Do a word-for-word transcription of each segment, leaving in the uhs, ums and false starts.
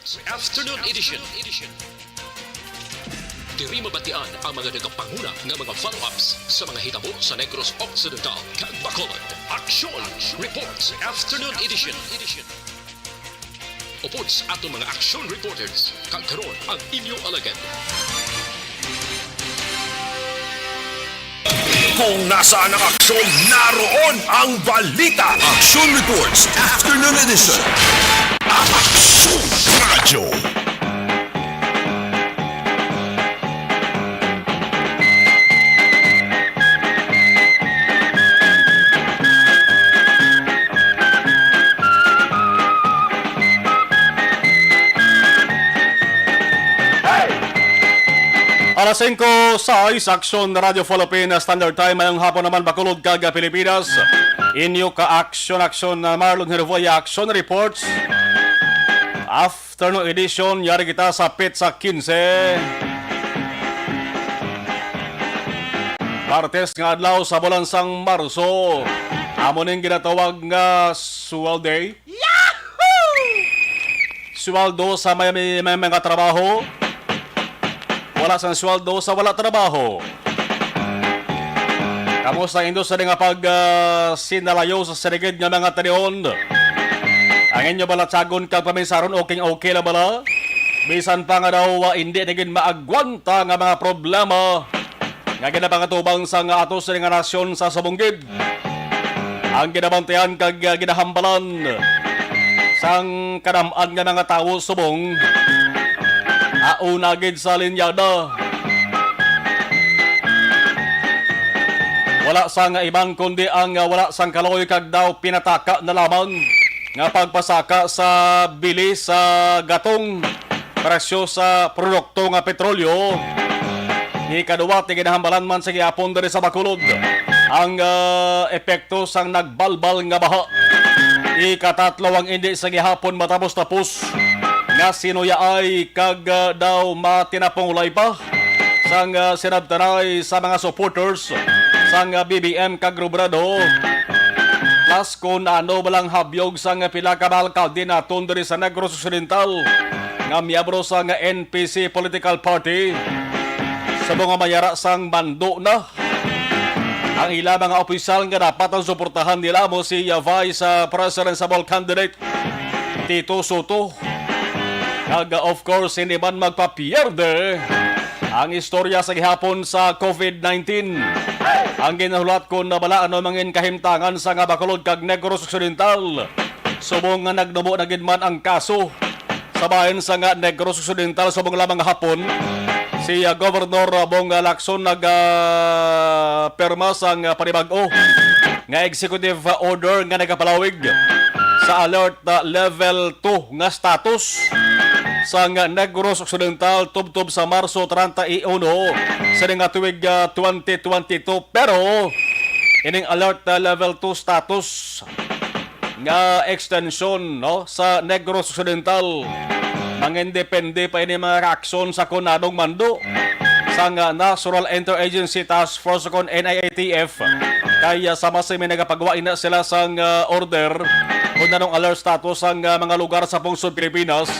Afternoon Edition. Diri mabatian ang mga nagapanguna nga mga follow-ups sa mga hitabo sa Negros Occidental kag Bacolod. Action Reports Afternoon Edition. Upod sa aton mga action reporters, kag karon ang inyo alagad. Kung nasaan ang aksyon, naroon ang balita. Action Reports Afternoon Edition. Action Radyo. Alas singko sais, Aksyon Radyo Philippines Standard Time. Mayong hapon naman, Bacolod kag Pilipinas. Inyo ka Aksyon, Aksyon, uh, Marlon Hervoya, Action Reports. Afternoon edition, yari kita sa petsa kinse. Martes nga adlaw sa bulan sang Marso. Amo ning ginatawag nga Swell Day. Sweldo sa may, may, may mga trabaho. Wala sang sweldo sa wala trabaho. Kamusta ang inyo sa nga pag, ah, sinalayo sa sinigid nga mga talion? Ang inyo balatsagon kag paminsaron, okay, okay lang bala? Bisan pa nga daw, ah, hindi na gid maagwanta nga mga problema nga ginapangatubang sang ato sini nga nasyon sa subong gid. Ang ginabantayan kag, ah, ginahambalan sang kadam-an nga mga tawo subong, ah, una gid sa linyada. Wala sang iban kundi ang, ah, wala sang kaloy kag daw pinataka na lamang nga pagpasaka sa bili sa gatong presyo sa produkto nga petrolyo. Ikaduwa, ti ginahambalan man sa gihapon diri sa Bacolod ang, ah, epekto sang nagbalbal nga baha. Ikatatlo, ang indi sa gihapon matapos-tapos nga sinuyaay kag, ah, daw matinapong ulay pa sang, ah, sinabtanay sa mga supporters sang, ah, B B M kag Robredo. Plus, kung ano ba lang habyog sang pila ka mga alkalde naton diri sa Negros Occidental nga miyembro sang N P C political party, sa mga mayara sang mando na ang ila mga opisyal nga dapat ang suportahan nila, amo si, uh, Vice, uh, President sa Bol candidate Tito Sotto. Kag, uh, of course, hindi man magpapierde ang istorya sa gihapon sa COVID nineteen. Ang ginahulat ko na bala ano mangin kahimtangan sa nga Bacolod kag Negros Occidental. Subong nga nagnubo na gid man ang kaso sa bahin sa nga Negros Occidental subong lamang hapon, si, ah, Governor Bong Lacson nag, ah, pirma sang, ah, panibag-o nga executive, ah, order nga nagapalawig sa alert, ah, level two nga status sang Negros Occidental tubtob sa Marso treinta y uno sa nga tuig, ah, twenty twenty-two. Pero ining alert, ah, level two status nga extension, no, sa Negros Occidental. Mangindepende pa ini mga reaksyon sa kon anong mando sang, ah, National Interagency Task Force o kon N I A T F. Kaya sama sa may nagapagwa ina sila sang, ah, order kung anong alert status ang, ah, mga lugar sa pungsod Pilipinas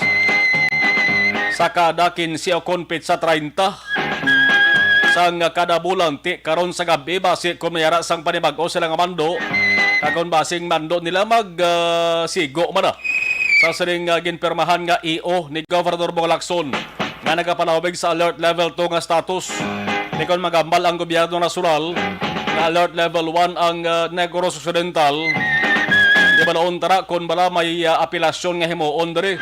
sa kada quince o kon petsa treinta. Sang kada bulan, ti karon sa gabi, basi kon mayara sang panibag-o sila nga mando, kag kon basing mando nila mag, ah, sigo man na sa sining, ah, ginpirmahan nga E O ni Governor Bong Lacson nga nagapalawig sa Alert Level two nga status. Ti kon magambal ang gobyerno nasyonal nga Alert Level one ang, ah, Negros Occidental, di ba noon tara kon bala may, ah, apelasyon nga himuon diri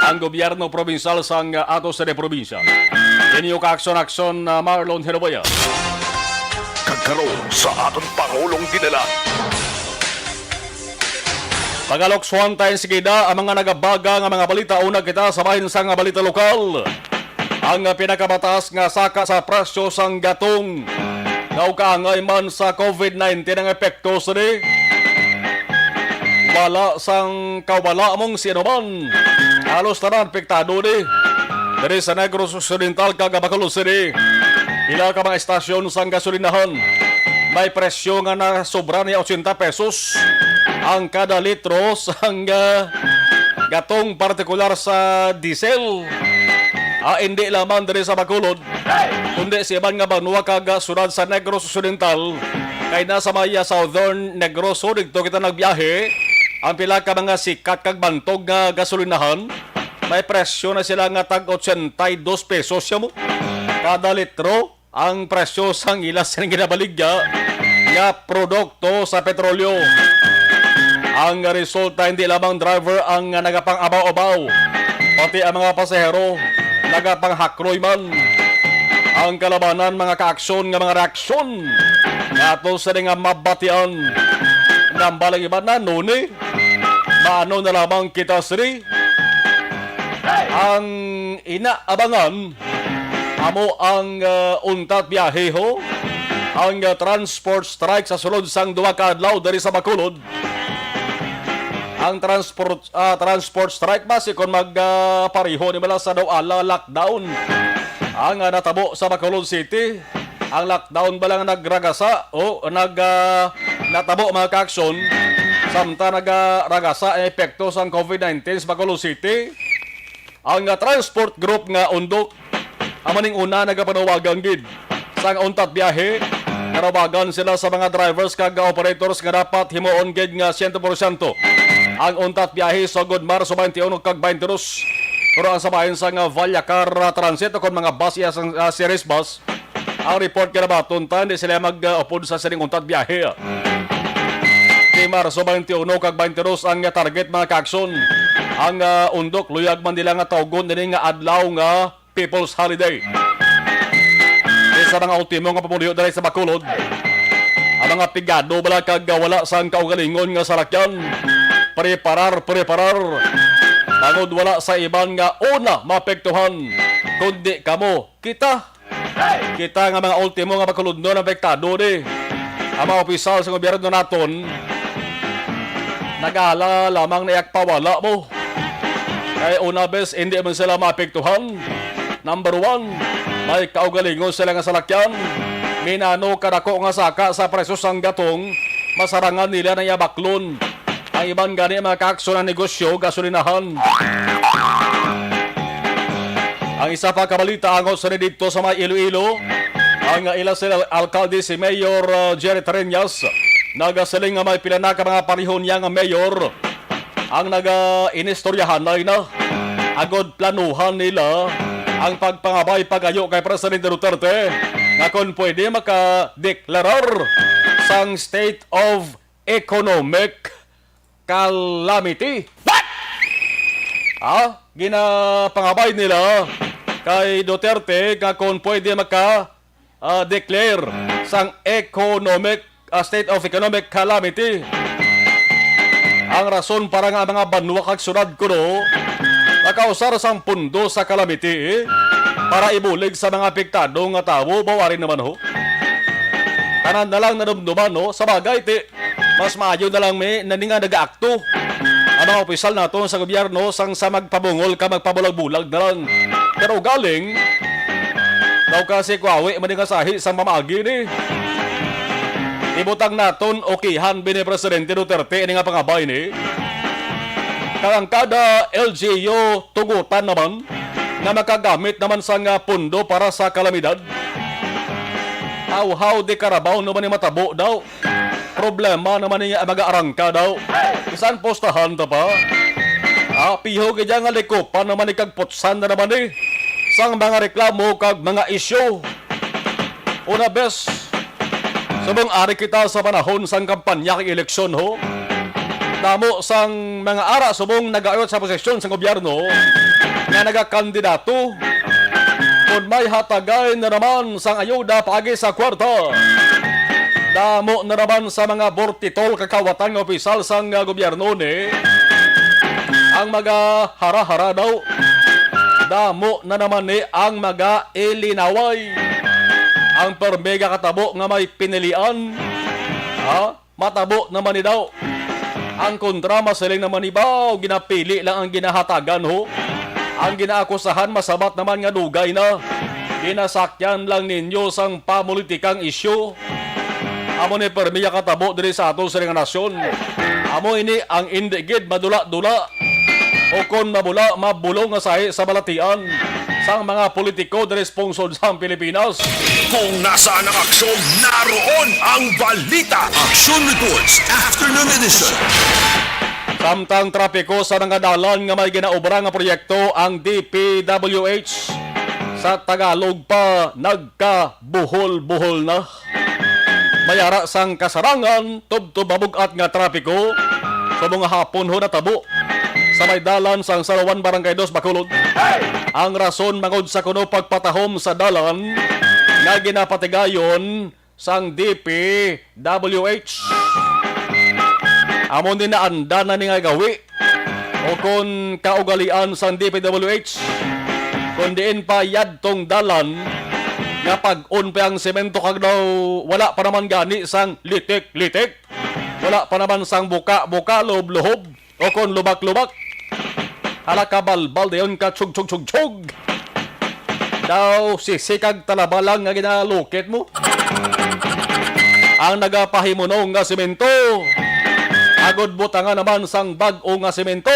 ang gobyerno probinsyal sang, ah, ato sa probinsya. Inyo ka aksyon-aksyon, ah, Marlon Hiroboya. Kag karon sa aton Pangulong Dinala. Pagaluksuhan tayo sigida ang mga nagabaga nga mga balita. Una kita sa bahin sa nga balita lokal. Ang, ah, pinakamataas nga saka sa presyo sang gatong daw kaangay man sa COVID nineteen ang epekto sini. Wala sang kawala mong sinuman. Halos tanan apektado ni diri sa Negros Occidental kag Bacolod City. Pila ka mga estasyon sang gasolinahan may presyo nga nasobra ni ochenta pesos ang kada litro sang, ah, Katong partikular sa diesel, ah, hindi lamang diri sa Bacolod, kundi sa iban nga banwa kag, ah, syudad sa Negros Occidental, kay nasa may, ah, Southern Negros, so didto kita nagbiyahe. Ang pila ka mga sikat kag bantog nga gasolinahan, may presyo na sila nga tag ochenta y dos pesos, ya mo. Kada litro, ang presyo sang ila sining ginabaligya nga produkto sa petrolyo. Ang resulta, hindi lamang driver ang nagapang-abaw-abaw, pati ang mga pasahero nagapang-hakroy man. Ang kalabanan, mga kaaksyon nga mga reaksyon nga ato sila nga mabatian. Nambal ang iban na, nuni, maano na lamang kita sini? Ang inaabangan amo ang, ah, untat biyahe, ho, ang, ah, transport strike sa sulod sang duha ka adlaw diri sa Bacolod. Ang transport, ah, transport strike, basi kon mag, ah, pareho ni bala sa daw ala lockdown ang, ah, natabo sa Bacolod City. Ang lockdown ba lang nagragasa o nag, ah, natabo, mga kaaksyon, samtang nagaragasa ang epekto sang covid nineteen sa Bacolod City? Ang, ah, transport group nga Undok, amo ning una nagapanawagan gid sang untat biyahe. Nanawagan sila sa mga drivers kag operators nga dapat himuon gid nga siyento porsyento ang untat biyahe sugod Marso twenty-one kag twenty-two. Pero ang sa bahin sang, ah, Vallacar, ah, Transit, o kon mga bus, iya sang, ah, series bus, ang report nga nabaton ta, hindi sila mag, ah, upod sa sining untat biyahe. Di Marso twenty-one kag twenty-two ang target, mga kaaksyon. Ang, ah, Undok, luyag man nila nga tawgon ini nga adlaw nga People's Holiday. Di sa mga ultimo nga pumuluyo diri sa Bacolod, ang mga pigado bala kag wala sang kaugalingon nga salakyan, preparar, preparar. Tangod wala sa iban nga una maapektuhan, kundi kamo, kita. Kita nga mga ultimo nga Bacolodnon ang apektado ni. Ang mga opisyal sa gobyerno naton, nagala lamang na iyang pawala mo. Kay una, bes, hindi man sila maapektuhan. Number one, may kaugalingon sila nga salakyan. Minano kadako nga saka sa presyo sang gatong, masarangan nila na iya baklon. Ang iban gani, mga kaaksyon, ang negosyo, gasolinahan. Ang isa pa ka balita, angot sa didto sa may Iloilo, ang ila sa alkalde, si Mayor, uh, Jerry Treñas, nagasiling nga may pila na ka mga pareho niya nga mayor ang naga-inistoryahanay na agod planuhan nila ang pagpangabay pagayo kay Presidente Duterte nga kon pwede makadeklarar sang state of economic calamity. What? Ah, ginapangabay nila kay Duterte nga kung pwede maka, ah, declare sang economic, ah, state of economic calamity. Ang rason para nga ang mga banwa kag syudad kuno makausar sang pundo sa calamity para ibulig sa mga apektado nga tawo, bawari naman ho. Tanan na lang nadumduman, no? Sa bagay, ti, mas maayo na lang mi na ni nga nagaakto ang mga opisyal naton sa gobyerno sang sa magpabungol ka magpabulag-bulag na lang. Pero galing daw kasi kuawi man nga sahi sa pamaagi ni. Ibutang naton, okihan bini Presidente Duterte ini nga pangabay ni. Kag ang kada L G U tugutan naman nga makagamit naman sang, ah, pundo para sa kalamidad. Hawhaw de Carabao naman ni matabo daw. Problema naman ni ang mag-aarangka daw. Bisan postahan ta pa. Ah, piho gid nga likupan naman ni kag putsan na naman ni sang mga reklamo kag mga isyu. Una, bes, subong ari kita sa panahon sang kampanya kag eleksyon, ho. Damo sang mga ara subong nagaayot sa posisyon sa gobyerno nga nagakandidato, kon may hatagay na naman sang ayuda paagi sa kwarta. Damo na naman sa mga bortitol kakawatan nga opisyal sang, ah, gobyerno ni ang mga hara-hara daw. Damo na naman ni ang mga ilinaway. Ang permi nga katabo nga may pinilian, ha? Matabo naman ni daw. Ang kontra, masiling naman ni, baw, ginapili lang ang ginahatagan, ho. Ang ginaakusahan, masabat naman nga dugay na. Ginasakyan lang ninyo sang pamulitikang isyu. Amo ni permi nga katabo diri sa aton sining nga nasyon. Amo ini ang indi gid madula-dula. O kon mabula, mabulong nga sahi sa balatian sang mga politiko diri sa pungsod sang Pilipinas. Kung nasaan ang aksyon, naroon ang balita. Action Reports, Afternoon Edition. Samtang trapiko sa mga dalan nga may ginaobra nga proyekto ang D P W H, sa Tagalog pa, nagkabuhol-buhol na. May ara sang kasarangan, tubtob mabug-at nga trapiko sa mga hapon ho natabo sa may dalan sang San Juan, Barangay Dos, Bacolod. Ang rason mangod sa kuno pagpatahom sa dalan nga ginapatigayon sang D P W H. Amo ni naanda na ni nga gawi o kon kaugalian sang D P W H, kon diin pa yadtong dalan nga pag-on pa ang semento kag daw wala pa naman gani sang litik-litik, wala pa naman sang buka-buka, luhob-luhob, o kon lubak-lubak. Hala ka balbal dayon ka chug, chug, chug, chug. Daw sisi kag talaba lang nga ginalukit mo. Ang nagapahimunong nga semento, agod butangan naman sang bag-o nga semento.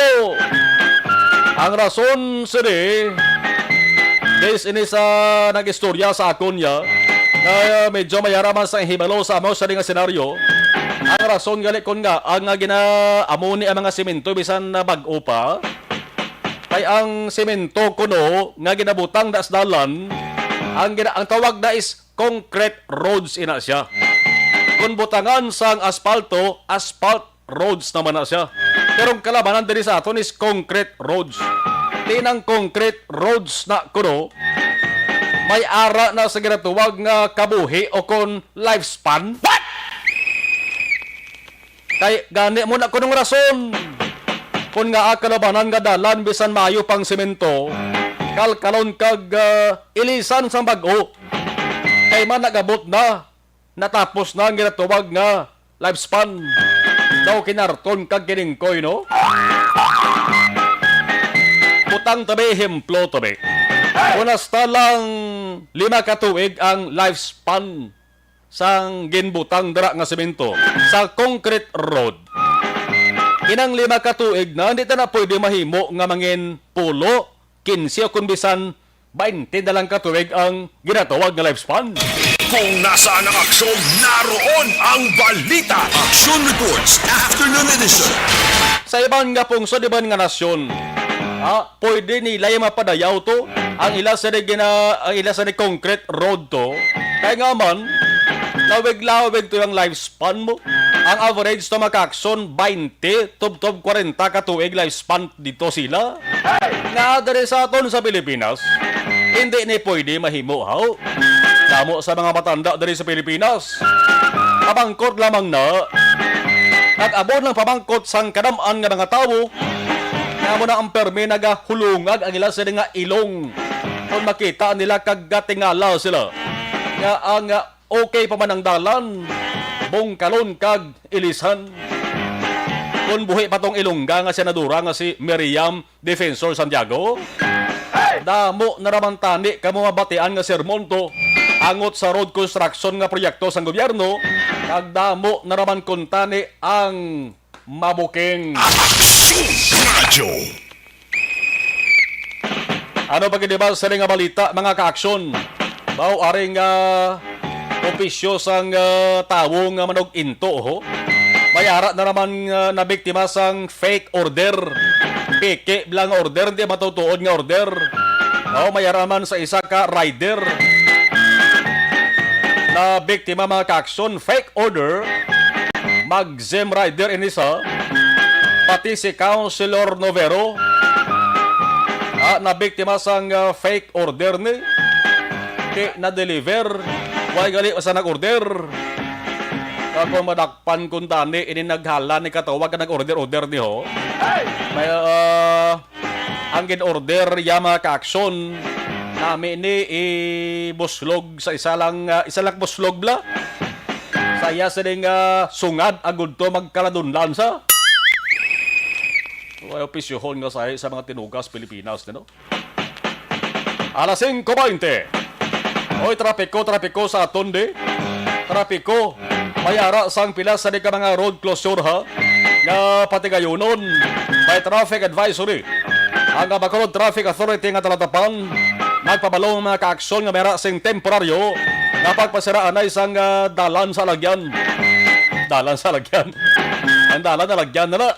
Ang rason sini, based ini sa nag-istorya sa akon niya, nga medyo may ara man sa hibalo sa amo sa nga senaryo. Ang rason gali kon nga ang nga gina-, amo ni ang mga semento bisan na bag-o pa. Kay ang semento kuno nga ginabutang da sa dalan, ang gina-, ang tawag na is concrete roads ina siya. Kung butangan sang aspalto, asphalt roads naman na siya. Pero ang kalabanan diri sa aton is concrete roads. Tinang concrete roads na kuno, may ara na sa ginatawag nga kabuhi o kon lifespan. What? Kay gani mo na kunong rason. Kung nga ang kalabanan nga dalan bisan maayo pang semento, kalkalon kag, ah, ilisan sang bag-o. Kay man nagabot na, natapos na ang ginatawag nga lifespan. Daw kinarton kag kiningkoy, no? Butang tabi, ehemplo tabi. Kung hasta lang lima ka tuig ang lifespan sang ginbutang dira nga semento sa concrete road. Inang lima ka tuig na, hindi ta na pwede mahimo nga mangin pulo, kinse o kung bisan baynte na lang ka tuig ang ginatawag nga lifespan. Kung nasaan ang aksyon, naroon ang balita. Action Reports, Afternoon Edition. Sa iban nga pungsod, iban nga nasyon, ah, pwede nila yung mapadayaw to, ang ila sa gina-, ang ila sa concrete road to. Kaya nga man, lawig-lawig to yung lifespan mo. Ang average to mga ka-aksyon, baynte, tubtob kwarenta ka tuig lifespan dito sila. Nga diri sa aton sa Pilipinas, hindi ni pwede mahimo, haw. Damo sa mga matanda diri sa Pilipinas, pamangkot lamang na, nag-abot ng pamangkot sang kadam-an nga mga tawo, nga mo na ang permi nagahulungag ang ila sila nga ilong. Kung makita nila kag gatingala sila, nga ang, ah, okay pa man ang dalan, bungkalon kag ilisan. Kung buhi pa tong Ilongga nga senadora nga si Miriam Defensor Santiago, damo na raman tani kamo mabatian nga sermon to angot sa road construction nga proyekto sang gobyerno, kag damo na raman kuntani ang mabuking. Aksyon Radyo. Ano pa gid ba sa nga balita, mga ka-aksyon? Bao ari nga opisyo sang, ah, tawo nga manog-into, ho? May ara na naman nga nabiktima sang fake order. Peke lang order, hindi matutuod nga order. Oh, may ara naman sa isa ka rider. Nabiktima, mga ka-aksyon, fake order. Mag-Zem rider ini sa, pati si Councilor Novero, ah, nabiktima sang, ah, fake order ni. Di na-deliver. Way gali sa nag-order. Ako madakpan kuntani ini naghala ni katawag ka nag-order-order ni ho. May, ah, ang gin-order ya mga ka-aksyon, nami ni ibuslog sa isa lang, ah, isa lang buslog bla. Sa iya sining, ah, sungad agud to magkaladunlan sa. Way opisyohon nga sahi sa mga tinugas Pilipinas, no? Alas singko baynte. Oy, trapiko, trapiko sa aton di. Trapiko. May ara sang pila sa di ka mga road closure, ha? Nga patigayunon. May traffic advisory. Ang, ah, Bacolod Traffic Authority nga talatapan nagpabalo ang mga kaaksyon nga may ara sing temporaryo nga pagpasira anay sang, ah, dalan sa alagyan. Dalan sa alagyan. Ang dalan, alagyan na na.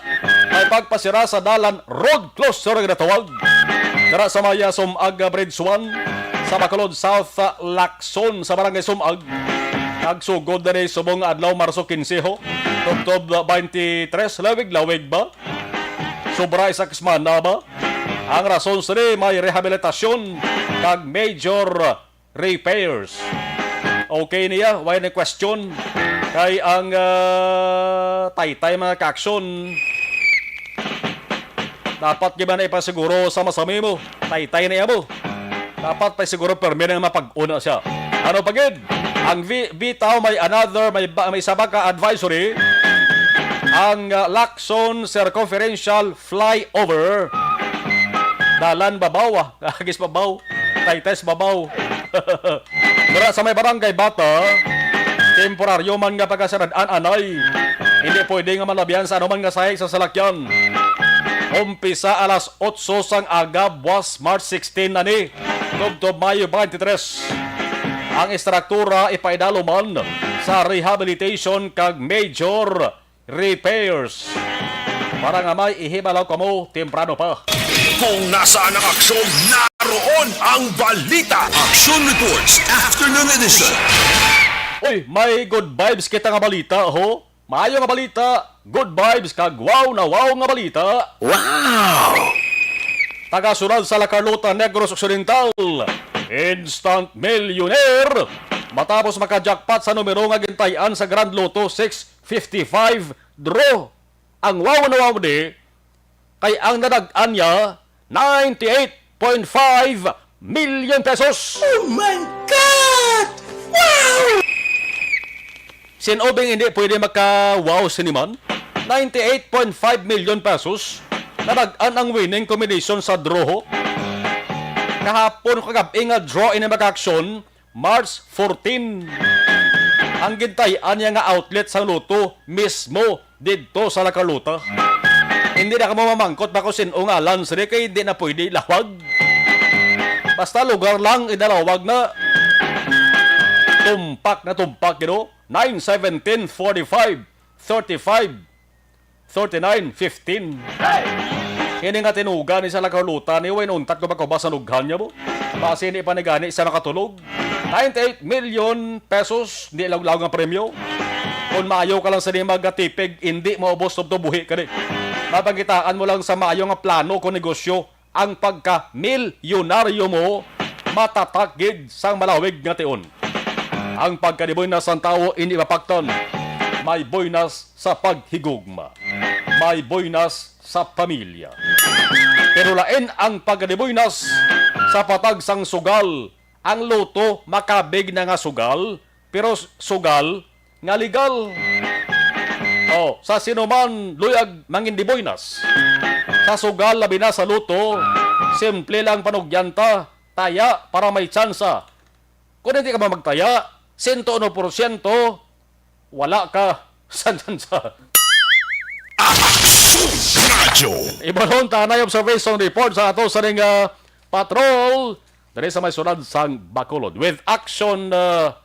May pagpasira sa dalan, road closure nga natawag. Dira sa may, ah, Sumag, ah, Bridge one, sa Bacolod South, ah, Lacson, sa Barangay Sumag. Nagsugod na ni subong adlaw, Marso quince, ho. Tubtob, ah, twenty-three, lawig-lawig ba? Sobra isa ka semana ba? Ang rason sini may rehabilitasyon kag major repairs. Okay niya, why na question? Kay ang, ah, taytay mga kaaksyon, dapat di ba na ipasiguro sa masami mo? Taytay na iya mo. Dapat pa siguro permi na mapag-una siya. Ano pa gid? Ang V-, VTAW may another, may ba, may isa pa ka advisory. Ang, ah, Lacson Circumferential Flyover. Dalan babaw, ah. Agis babaw. Taytay sa babaw. Dira sa may Barangay Bata, temporaryo man nga pagkasirad-an anay. Hindi pwede nga malabihan sa anuman nga sahig sa salakyan. Umpisa alas otso sang aga, buwas March sixteen na ni, tubtob Mayo twenty-three. Ang estruktura ipaidalo man sa rehabilitation kag major repairs. Para nga may ihibalaw kamo temprano pa. Kung nasaan ang aksyon, naroon ang balita. Action Reports, Afternoon Edition. Uy, may good vibes kita nga balita, ho. Maayo nga balita, good vibes, kag wow na wow nga balita. Wow! Taga-syudad sa La Carlota, Negros Occidental, instant millionaire matapos maka-jackpot sa numero nga gintay-an sa Grand Lotto six fifty-five draw. Ang wow na wow di, kay ang nadag-an niya, ninety-eight point five million pesos. Oh my God! Wow! Sin-o bing hindi pwede maka-wow sini man? Ninety-eight point five million pesos. Nadag-an ang winning combination sa draw, ho. Kahapon, kagab-i nga draw ini, mga kaaksyon, March fourteen. Ang gintay-an niya nga outlet sang Lotto mismo didto sa La Carlota. Hindi na kamo mamangkot ba kung sin-o ngalan sini, kay di na pwede ilawag. Basta lugar lang, idalawag na. Tumpak na tumpak, you know? Nine, seventeen, forty-five, thirty-five, thirty-nine fifteen. Ini nga tinuga ni sa La Carlota ni, way nauntat ko ba ko ba sa lughan niya mo? Basi ni pa ni gani sa makatulog. Ninety-eight million pesos, di lawlaw nga premyo. Kung maayo ka lang sa di magatipig, hindi maubos tubtob buhi ka di. Mapakitaan mo lang sa maayo nga plano kung negosyo ang pagka-milyonaryo mo, matatak gid sang malawig nga tion. Ang pagkadiboy na sang tawo hindi mapaktan. May boy na sa paghigugma. May buenas sa pamilya. Pero lain ang pagkadibuynas sa patag sang sugal. Ang luto makabig na nga sugal, pero s-, sugal nga legal. Oh, sa sinuman luyag mangindibuynas sa sugal, labi na sa luto, simple lang panugyanta, taya para may tsansa. Kung hindi ka ba magtaya, sento uno porsyento, wala ka sa tsansa. Radyo. Ibalon ta anay observation report sa ato sa ning, ah, patrol diri sa may sulod sang Bacolod. With action, ah,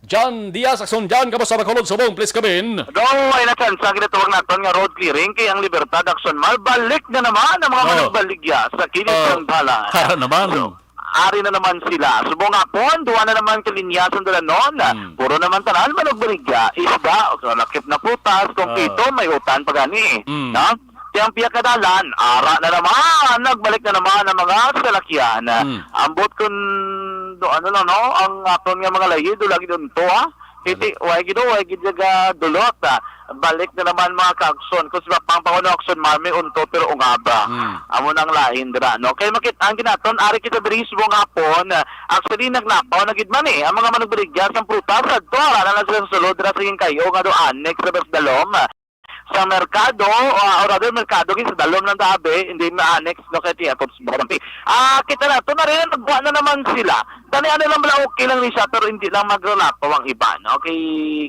John Diaz, action John, kamusta Bacolod, subong, please come in. Dong, may natsansa ginatawag naton nga road clearing kay ang Libertad Action Mall. Balik na naman ang mga Oh. managbaligya sa kilid Oh. ng dalan. Tara naman. So, ari na naman sila. Subong hapon, duwa na naman ka linya sang dalanon. Hmm. Puro naman tanan managbaligya, isda, o lakip na prutas, kung Ah. pito, may utan pa gani. Hmm. No? Kaya ang piyakadalan, ara na naman, nagbalik na naman ang mga salakyan. Hmm. Ambot kun do, ano lang, no? Ang aton nga mga layi, do lagi dun to, ha? Iti, way gid, way gid nga dulot, ah. Balik na naman mga kaagson. Kung sa pang panguno, Agson Marmi, unto, pero ungaba. Hmm. Amo nang lain dira, no? Kay makit-, ang ginaton, ari kita diri subong hapon, ah, actually, naglapaw na gid man, eh. Ang mga manugbaligya sang prutas, adto, ara na sila sa sulod, dira sa Ginkayo, nga do annex sa Basdalom. sa merkado, ah, or other merkado, kay sa dalom lang ta abi, hindi ma-annex, no, kay ti atop sa Barampi. Ah, kita na, to na rin, nagbuha na naman sila. Tani, ano lang bala, okay lang ni siya, pero hindi lang magrelato ang iba, no? Kay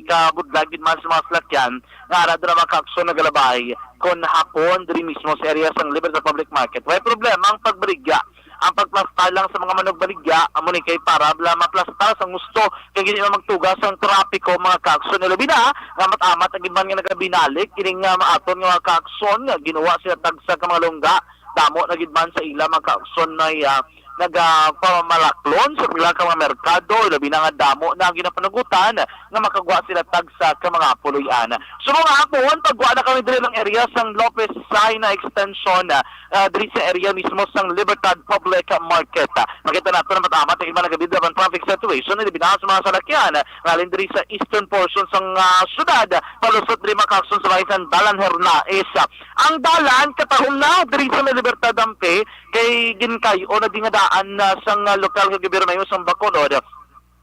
kabudlay gid man sa mga salakyan, nga ara dira mga kaaksyon nagalabay, kon hapon, diri mismo sa area sang Libertad Public Market. Way problema ang pagbaligya. Ang pagplastar lang sa mga manugbaligya, amo ni kay para bala maplastar sang husto, kay hindi na magtugas ang trapiko, mga kaaksyon. Ilabi na, nga amat-amat ang iban nga nagabinalik, kining, ah, maaton nga mga kaaksyon, nga ginuwa sila tagsa ka mga lungga, damo na gid man sa ila, mga kaaksyon, may, ah, nagapamalaklon sa pila ka mga merkado, ilabi na nga damo na ang ginapanugutan nga makagwa sila tagsa ka mga puloy-an. So, mga hapon, pagwa na kami diri ng area sang Lopez Saina Extension, ah, diri sa area mismo sang Libertad Public Market. Ah, makita nato na matamat ang iba nagabida ang traffic situation, ilabi na sa mga salakyan, ah, ngalin diri sa eastern portion sang, ah, syudad, palusot diri mga kaaksyon sa bahin sang Dalan Hernaez. Ah, ang dalan katahom na diri sa may Libertad Ampe, kay ginkay-o na dingadaan na sang, ah, lokal nga gobyerno sang Bacolod.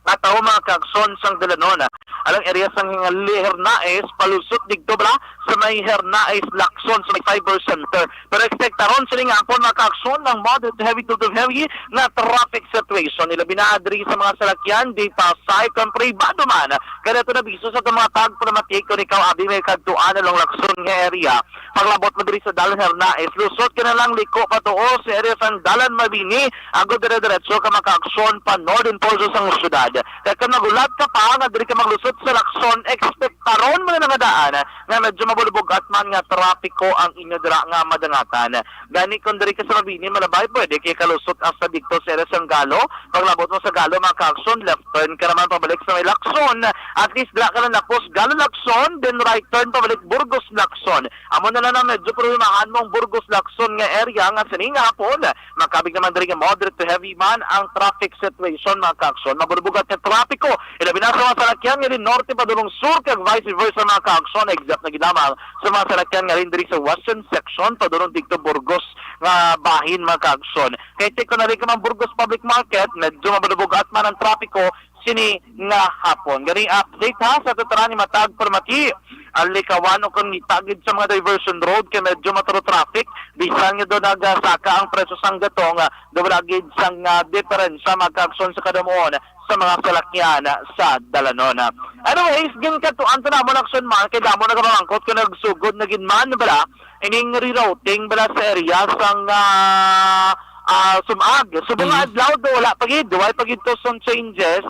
Natawo mga kaaksyon sang dalanon. Alang area sang Hingali Hernaez, palusot digto bala sa may Hernaez Lacson sa may Cyber Center. Pero ekspektaron sini nga hapon mga kaaksyon ang moderate to heavy to heavy na traffic situation. Ilabi na diri sa mga salakyan, di pa sa kon pribado man. Kaya ito na biso sa mga tagpamati kon ikaw abi may kadtuan along Lacson nga area. Paglabot mo diri sa Dalan Hernaez, lusot ka na lang liko patuo sa area sang Dalan Mabini, agod dire-diretso ka makaaksyon pa northern portion sang syudad. Kaya kung nagulat ka pa nga diri ka maglusot sa Lacson, ekspektaron mo na nga daan nga medyo mabulubog-at man nga trapiko ang inyo dira nga madangatan. Gani kung diri ka sa Mabini, malabay, pwede kay kalusot hasta dito sa area sang Galo. Paglabot mo sa Galo, mga kaaksyon, left turn ka naman pabalik sa may Lacson. At least dira ka na lapos Galo Lacson, then right turn pabalik Burgos Lacson. Amo na lang ang medyo problemahan mong Burgos Lacson nga area nga sining hapon. Makabig naman diri nga moderate to heavy man ang traffic situation, mga kaaksyon. Mabulbugat nga trapiko. Ilabi na sa mga salakyan nga din norte padulong sur kag vice versa, mga kaaksyon. Except na gid lamang sa mga salakyan nga rin diri sa western section padulong dito Burgos nga bahin, mga kaaksyon. Kay tiko na rin ka man Burgos Public Market, medyo mabulbugat man ang trapiko sini nga hapon. Gani update ha sa tatanan ni matag permati. Ang likawan o kung itagid sa mga diversion road kay medyo mataro traffic. Bisan nga do nagasaka ang presyo sang gatong, ah, do wala gid sang, ah, diferensya, mga kaaksyon, sa kadamuon sa mga salakyan sa dalanon. Anyways, ginkatuan ta namon aksyon man kay damo nagapamangkot kung nagsugod na gid man bala ining rerouting bala sa area sang, ah, ah, Sumag. So, mga Mhm. adlaw do, wala pa gid, wala pa gid to some changes.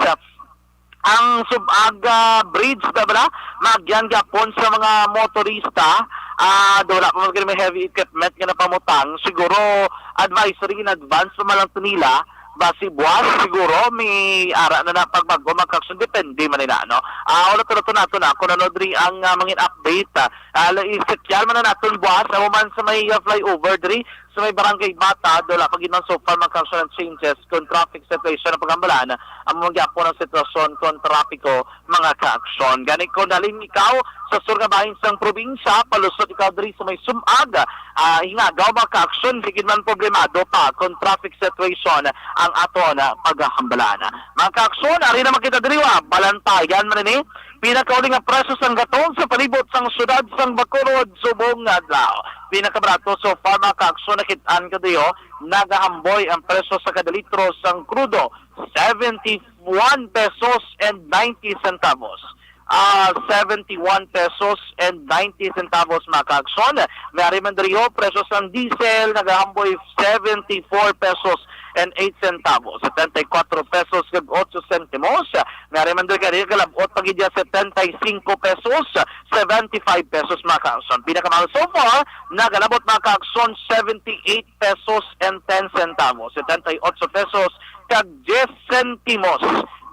Ang Subaga Bridge na bala, magyan gapon sa mga motorista, ah, do wala pa man may heavy equipment nga napamutang. Siguro, advisory in advance pa man lang to nila. Basi buwas, siguro, may ara na na pagbag-o, mga kaaksyon, depende man nila, no? Ah, wala to, to nato na, kung ano diri ang, ah, mangin update, ah, ah, la-, isetyal man na naton buwas, amo man sa may, ah, flyover diri, sa may Barangay Bata, do wala pa gid man so far, mga kaaksyon, ang changes, kung traffic situation ang pagambalan, amo man gyapon ang sitwasyon kon trapiko, mga kaaksyon. Gani kung halin ikaw sa sur nga bahin sang probinsya, palusot ikaw diri sa may Sumag, ah, Hingagaw, mga kaaksyon, di gid man problemado pa kung traffic situation ang aton, ah, paghambalan. Mga kaaksyon, ari na makita diri, wa, balantayan man ini. Pinakauli nga presyo sang gatong sa palibot sang syudad sang Bacolod subong nga adlaw. Pinakabarato so far, mga kaaksyon, nakit-an ko diyo, nagahamboy ang presyo sa kada litro sang krudo, seventy-one pesos and ninety centavos. Ah, seventy-one pesos and ninety centavos, mga kaaksyon. May ari man diriyo, presyo sang diesel, nagahamboy seventy-four pesos and eight centavos, setenta y cuatro pesos kag ocho sentimos. May ari man diri kay galabot pa gid ya, setenta y cinco pesos, seventy-five pesos, mga kaaksyon. Pinakamahal so far, nagalabot, mga kaaksyon, seventy-eight pesos and ten centavos, setenta y ocho pesos kag diez sentimos.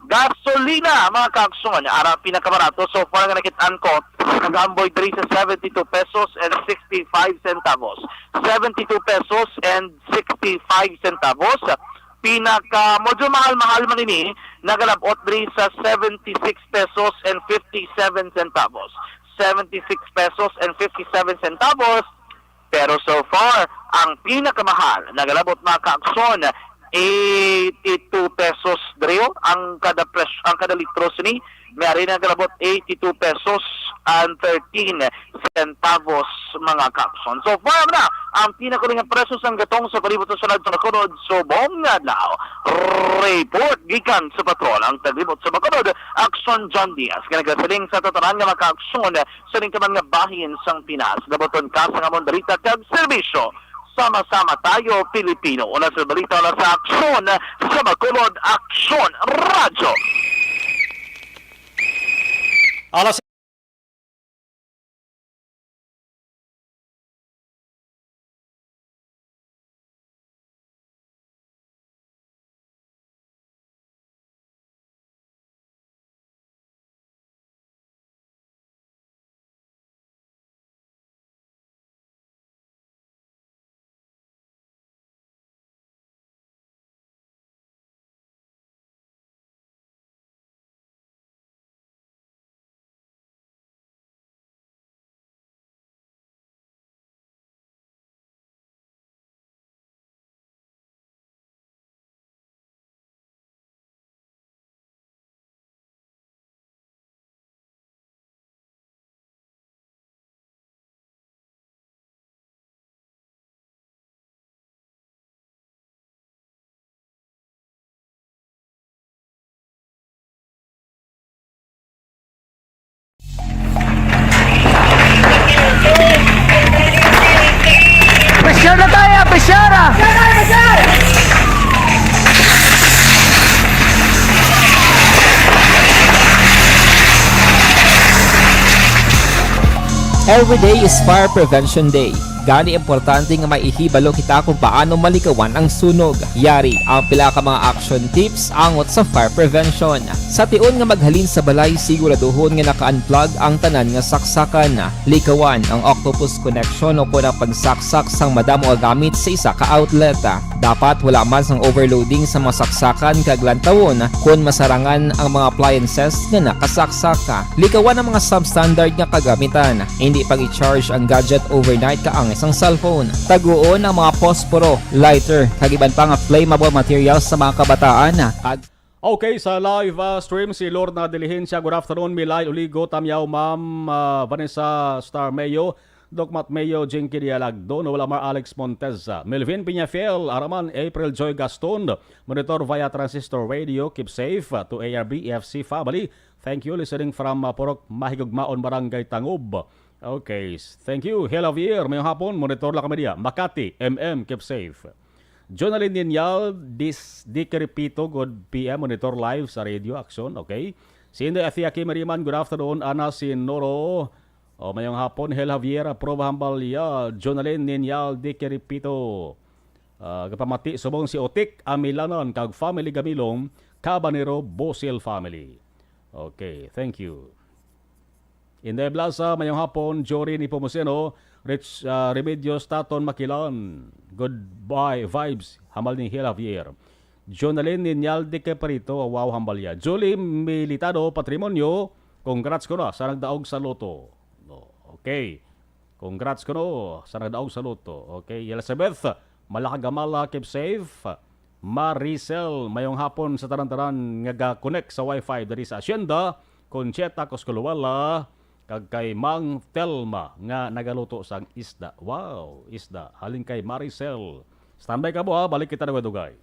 Gasolina, mga kaaksyon, ara, pinakabarato so far nga nakit-an ko, nagahamboy diri sa seventy-two pesos and sixty-five centavos. Seventy-two pesos and sixty-five centavos. Pinaka, medyo mahal-mahal man ini, nagalabot diri sa seventy-six pesos and fifty-seven centavos. Seventy-six pesos and fifty-seven centavos. Pero so far, ang pinakamahal, nagalabot, mga kaaksyon, eighty-two pesos diriyo ang kada pres-, ang kada litro sini. May ari nagalabot eighty-two pesos and thirteen centavos, mga ka-aksyon. So, five na ang pinakuli nga presyo sang gatong sa palibot sa syudad sa Bacolod subong nga adlaw. Report gikan sa patrol ang taglibot sa Bacolod, Aksyon John Diaz, nga nagasiling sa tanan nga mga ka-aksyon sa lingkaman nga bahin sang Pinas. Dabuton ka sang among balita kag serbisyo. Sama-sama tayo, Pilipino. Una sa balita, una sa aksyon, sa Bacolod, Aksyon Radyo. Alas Pressure na tayo, pressure ah! Every day is Fire Prevention Day. Gani, importante nga may ihibalo kita kung paano malikawan ang sunog. Yari ang pila ka mga action tips angot sa fire prevention. Sa tion nga maghalin sa balay, siguraduhon nga naka-unplug ang tanan nga saksakan. Likawan ang octopus connection o kon ang pagsaksak sang madamo nga gamit sa isa ka outlet. Dapat wala man sang overloading sa mga saksakan kag lantawon kon masarangan ang mga appliances nga nakasaksak. Likawan ang mga substandard nga kagamitan. Indi pag-i-charge ang gadget overnight kaangay sang cellphone. Taguon ang mga posporo, lighter, kag iban pa nga flammable materials sa mga kabataan. Ag- Okay, sa live, ah, stream, si Lorna Diligencia. Good afternoon, Milay Uligo, Tamyaw, Ma'am, ah, Vanessa Star Mayo, Doc Matt Mayo, Jinky Dialagdo, Noel Amar, Alex Monteza, Melvin Peñafiel, Araman, April Joy Gaston, monitor via transistor radio, keep safe, ah, to A R B F C family. Thank you, listening from, ah, Purok Mahigugmaon, Barangay Tangub. Okay, s-, thank you, Hel Javier, mayong hapon, monitor lang kami diya, Makati, M M, keep safe. Jonalyn Ninyal, dis-, Dicky Repito, good P M, monitor live sa Radio Aksyon, okay. Si Inday Athea Kimeriman, good afternoon, Ana Sinoro, o, mayong hapon, Hel Javier, Proba Hambalya, Jonalyn Ninyal, Dicky Repito, ah, gapamati subong si Otik Amilanan kag family Gamilong, Cabanero, Bosil family. Okay, thank you. Inday Blasa, mayong hapon, Jory Nepomuceno, Rich, ah, Remedios, Taton Makilan. Goodbye vibes, hambal ni Hel Javier. Jonalyn Ninyal de Caprito, wow, hambalya. Julie Militado, Patrimonio, congrats ko na sa nagdaog sa loto. No, okay. Congrats kuno sa nagdaog sa loto. Okay, Elizabeth Malakagamala, keep safe. Maricel, mayong hapon sa tanan-tanan nga ga-connect sa wifi diri sa asyenda. Concheta Cosculuela, kag kay Mang Telma nga nagaluto sang isda. Wow, isda. Halin kay Maricel. Standby ka mo ha, balik kita dugay-dugay.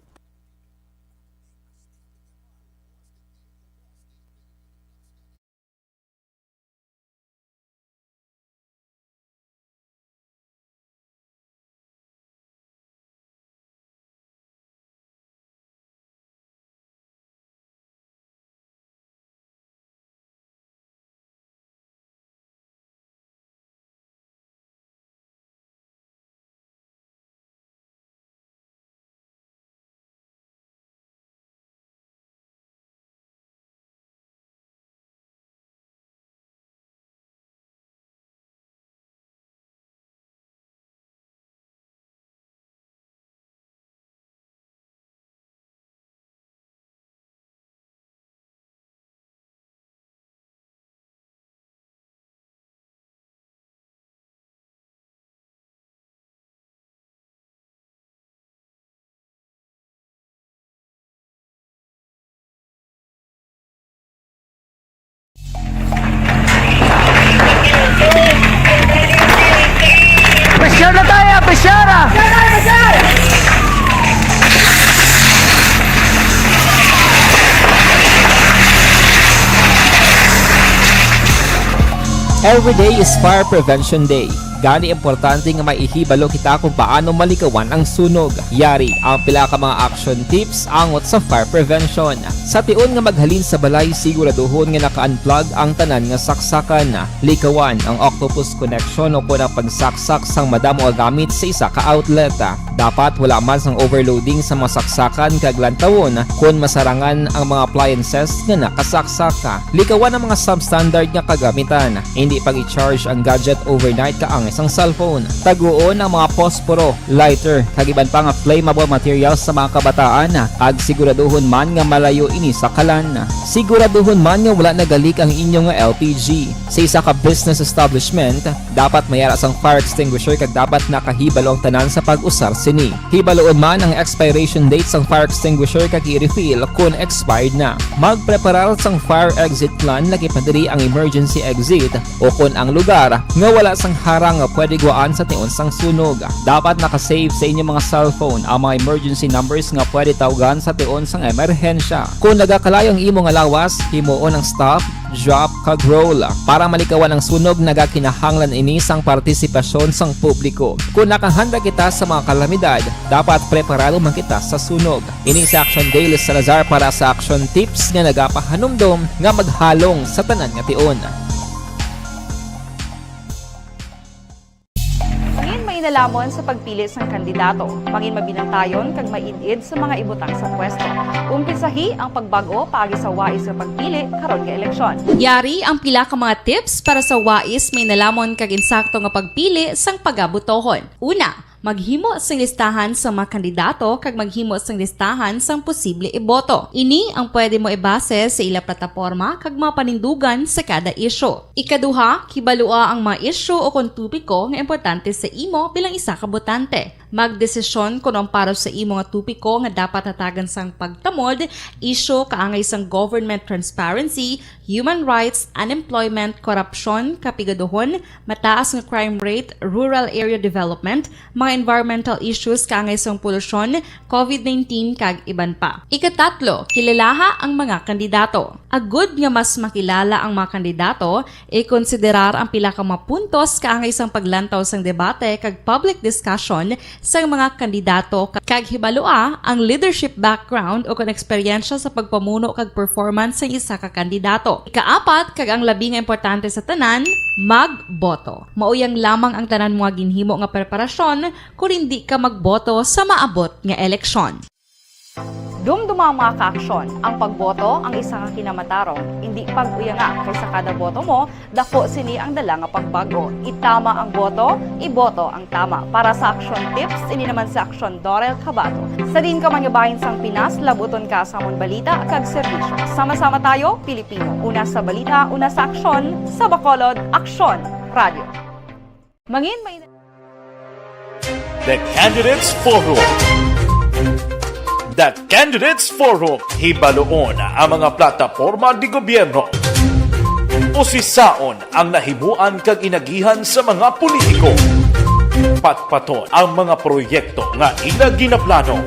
Every day is Fire Prevention Day. Gani, importante nga may ihibalo kita kung paano malikawan ang sunog. Yari ang pila ka mga action tips angot sa fire prevention. Sa tion nga maghalin sa balay, siguraduhon nga naka-unplug ang tanan nga saksakan. Likawan ang octopus connection o kon ang pagsaksak sang madamo nga gamit sa isa ka outlet. Dapat wala man sang overloading sa mga saksakan kag lantawon kon masarangan ang mga appliances nga nakasaksak. Likawan ang mga substandard nga kagamitan. Indi pag-i-charge ang gadget overnight kaangay sang cellphone. Taguon ang mga posporo, lighter, kag iban pa nga flammable materials sa mga kabataan, kag siguraduhon man nga malayo ini sa kalan. Siguraduhon man nga wala nagalik ang inyo nga L P G. Sa isa ka business establishment, dapat may ara sang fire extinguisher kag dapat nakahibalo ang tanan sa pag-usar sini. Hibaluon man ang expiration date sang fire extinguisher kag i-refill kon expired na. Magpreparar sang fire exit plan, laki pa diri ang emergency exit o kon ang lugar nga wala sang harang nga pwede gwaan sa tion sang sunog. Dapat naka-save sa inyo mga cellphone ang mga emergency numbers nga pwede tawgan sa tion sang emerhensya. Kon nagakalayo ang imo nga lawas, himuon ang stop, drop, kag roll. Para malikawan ang sunog, nagakinahanglan ini sang partisipasyon sang publiko. Kon nakahanda kita sa mga kalamidad, dapat preparado man kita sa sunog. Ini si Action Daily Salazar para sa Action Tips nga nagapahanumdom nga maghalong sa tanan nga tion. Mangin mainalamon sa pagpili sang kandidato. Mangin mabinantayon kag maid-id sa mga ibutang sa pwesto. Umpisahi ang pagbag-o paagi sa wais nga pagpili karon nga eleksyon. Yari ang pila ka mga tips para sa wais, mainalamon kag insakto nga pagpili sang pagabotohon. Una, maghimo sing listahan sa mga kandidato kag maghimo sing listahan sang posible iboto. Ini ang pwede mo ibase sa ila plataporma kag mga panindugan sa kada isyu. Ikaduha, kibalua ang mga isyu o kon topiko nga importante sa imo bilang isa ka botante. Magdesisyon kon ang para sa imo nga topiko nga dapat hatagan sang pagtamod, isyu kaangay sang government transparency, human rights, unemployment, korupsyon, kapigaduhon, mataas nga crime rate, rural area development, mga environmental issues kaangay sang polusyon, covid nineteen, kag iban pa. Ikatatlo, kilalaha ang mga kandidato. Agud nga mas makilala ang mga kandidato, ikonsiderar ang pila ka mga puntos kaangay sang paglantaw sang debate kag public discussion sang mga kandidato, kag hibalua ang leadership background o kon eksperyensya sa pagpamuno kag performance sang isa ka kandidato. Ikaapat, kag ang labi nga importante sa tanan, magboto. Mauyang lamang ang tanan mo nga ginhimo nga preparasyon kon indi ka magboto sa maabot nga eleksyon. Dumduma ang mga kaaksyon. Ang pagboto ang isa ka kinamatarong. Indi pag-uyanga, kay sa kada boto mo, dako sini ang dala nga pagbag-o. Itama ang boto, iboto ang tama. Para sa Action Tips, ini naman si Action Dorel Cabato. Sa diin ka man nga bahin sang Pinas, labuton ka sa amon balita kag serbisyo. Sama-sama tayo, Pilipino. Una sa balita, una sa aksyon, sa Bacolod, Aksyon Radio. Mangin may The Candidates Forum. The Candidates Forum, hibaluon ang mga plataporma de gobyerno. Usisaon ang nahimuan kag inagihan sa mga politiko. Patpaton ang mga proyekto nga ila ginaplano.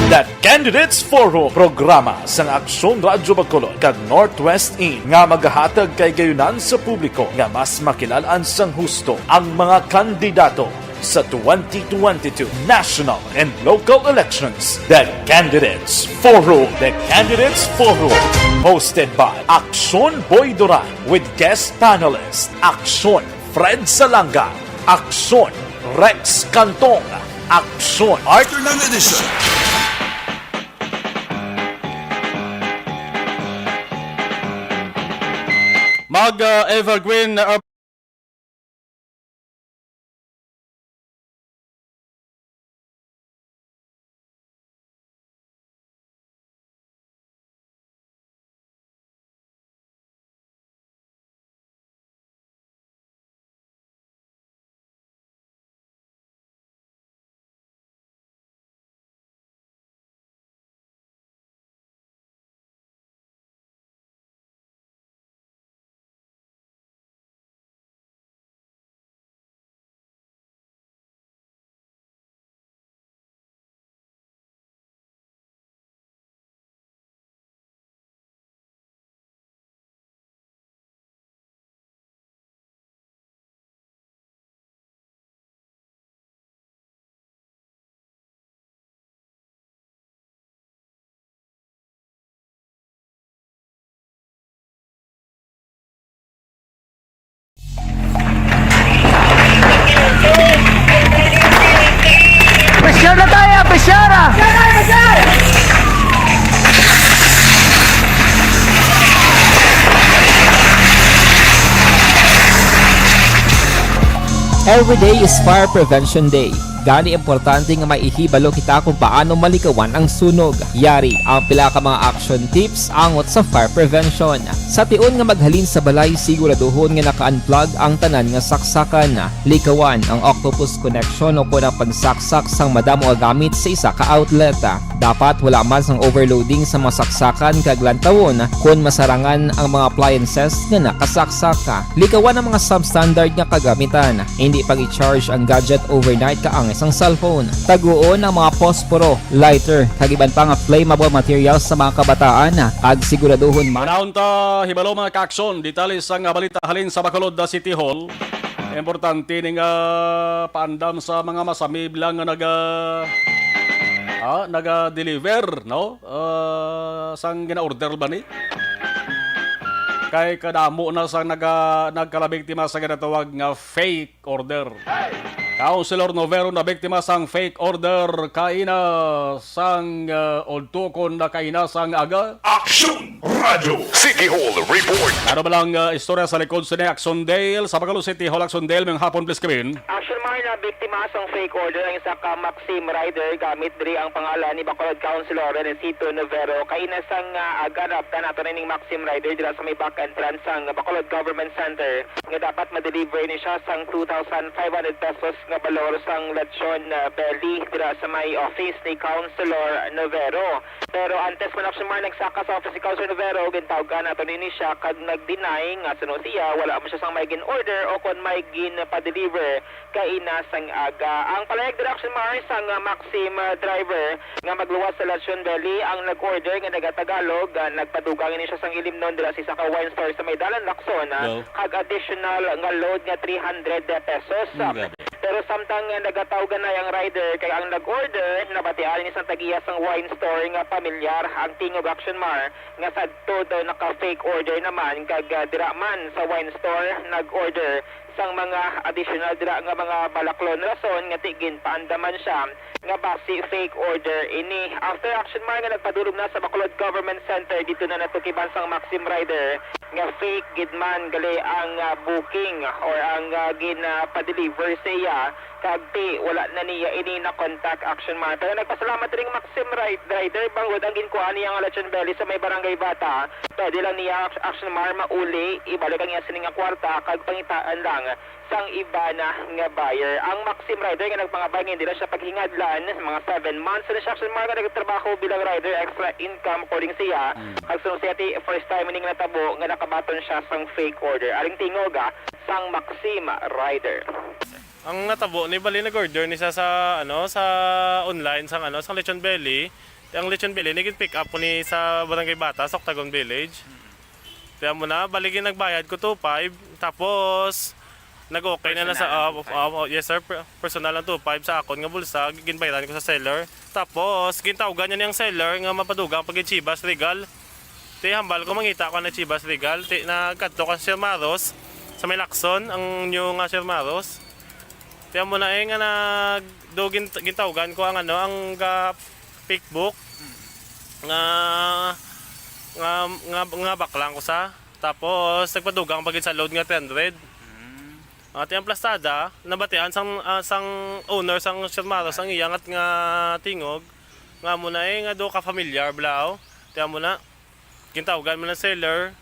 The Candidates Forum, programa sang Aksyon Radyo Bacolod kag Northwest In nga magahatag kay gayunan sa publiko nga mas makilal-an sang husto ang mga kandidato sa twenty twenty-two national and local elections. The Candidates Forum. The Candidates Forum, hosted by Aksyon Boy Duran with guest panelist Aksyon Fred Salanga, Aksyon Rex Cantong, Aksyon Arthur Nang Edison. Mag, uh, evergreen, uh, Every day is Fire Prevention Day. Gani, importante nga may ihibalo kita kung paano malikawan ang sunog. Yari ang pila ka mga action tips angot sa fire prevention. Sa tion nga maghalin sa balay, siguraduhon nga naka-unplug ang tanan nga saksakan. Likawan ang octopus connection o kon ang pagsaksak sang madamo nga gamit sa isa ka outlet. Dapat wala man sang overloading sa mga saksakan kag lantawon kon masarangan ang mga appliances nga nakasaksak. Likawan ang mga substandard nga kagamitan. Hindi pag-i-charge ang gadget overnight kaangay sang cellphone. Taguon ang mga posporo, lighter, kag iban pa nga flammable materials sa mga kabataan, kag siguraduhon man Panahon ta hibalo, mga kaaksyon, detalye sang balita halin sa Bacolod City Hall. Importante ni nga paandam sa mga masami lang nga naga ah, naga-deliver, no? Ah, sang gina-order ba ni? Kay kadamo na sang naga nagkalabiktima sa ginatawag nga fake order. Councilor Novero nabiktima sang fake order kaina sang, ah, udto kon na kaina sang aga. Aksyon Radyo City Hall Report. Ano ba lang, ah, istorya sa likod sa ni Aksyon Dale? Sa Bacolod City Hall, Aksyon Dale, mayong hapon, please come in. Action Mar, nabiktima sang fake order ang isa ka Maxim rider gamit diri ang pangalan ni Bacolod Councilor Renesito Novero. Kaina sang, ah, aga, naabtan nato na ning Maxim rider dira sa may back entrance sang Bacolod Government Center nga dapat ma-deliver ni siya sang two thousand five hundred pesos nga balor sang lechon, ah, belly dira sa may office ni Councilor Novero. Pero antes man, Action Mar, nagsaka sa office ni Councilor Novero, gintawgan nato nini siya kag nag-deny nga suno siya wala man siya sang may gin-order o kon may ginpa-deliver kaina sang aga. Ang palayag dira, Action Mar, sang, ah, Maxim, ah, driver nga magluwas sa Lechon Belly, ang nag-order nga naga-Tagalog, ah, nagpadugang ini siya sang ilimnon dira sa isa ka wine store sa may Dalan Lacson, ah, Well. kag additional nga load nga three hundred pesos. Mm, grabe. Pero samtang, ah, nagatawgan na ang rider, kay ang nag-order, nabatian ni sang tag-iya sang wine store nga pamilyar ang tingog, Action Mar, nga sadto daw naka-fake order naman, kag, ah, dira man sa wine store nag-order sang mga additional dira nga mga balaklon, rason nga ti ginpaandaman siya nga basi fake order ini. After, Action Mar, nga nagpadulong na sa Bacolod Government Center, dito na natukiban sang Maxim rider nga fake gid man gali ang, ah, booking or ang, ah, ginpa-deliver sa iya, kag ti wala na niya ini na-contact, Action Mar. Pero nagpasalamat ring Maxim ri-, rider bangod ang ginkuha niya nga lechon belly sa may Barangay Bata. Pwede lang niya, Action Mar, mauli, ibalik ang iya sini nga kwarta kag pangitaan lang sang iba na nga buyer. Ang Maxim rider nga nagpangabay nga hindi na siya paghingadlan, mga seven months na siya, Action Mar, nga nagtrabaho bilang rider, extra income according siya. Mm. Kag suno siya, ti first time ini nga natabo nga nakabaton siya sang fake order. Aring tingog, ah, sang Maxim rider. Ang natabo ni, bali, nag-order ni siya sa, ano, sa online, sang, ano, sang lechon belly. Ang lechon belly ni gin-pick up ko ni sa Barangay Bata, sa Octagon Village. Kaya mo na, bali, gin-, nagbayad ko two five, tapos nag-okay na na sa, Personal ang ah, two five? ah, yes, sir, per-, personal ang two five sa akon nga bulsa, ginbayaran ko sa seller. Tapos gintawgan niya niyang seller nga mapadugang pag Chivas Regal. Ti hambal ko mangita ko na Chivas Regal, ti nagkadto ka sa Sir Maros, sa may Lacson, ang new nga Sir Maros. Ti amo na, eh, nga nag-, do gin-, gintawgan ko ang, ano, ang ga-, fake book nga, nga, nga, nga baklang ko sa. Tapos nagpadugang pa gid sa load nga three hundred. Mm. Ah, ti ang plastada, nabatian sang, ah, sang owner sang Sir Maros ang iya nga, nga tingog, nga amo na, eh, nga do ka familiar, bla, oh. Ti amo na, gintawgan mo ng seller,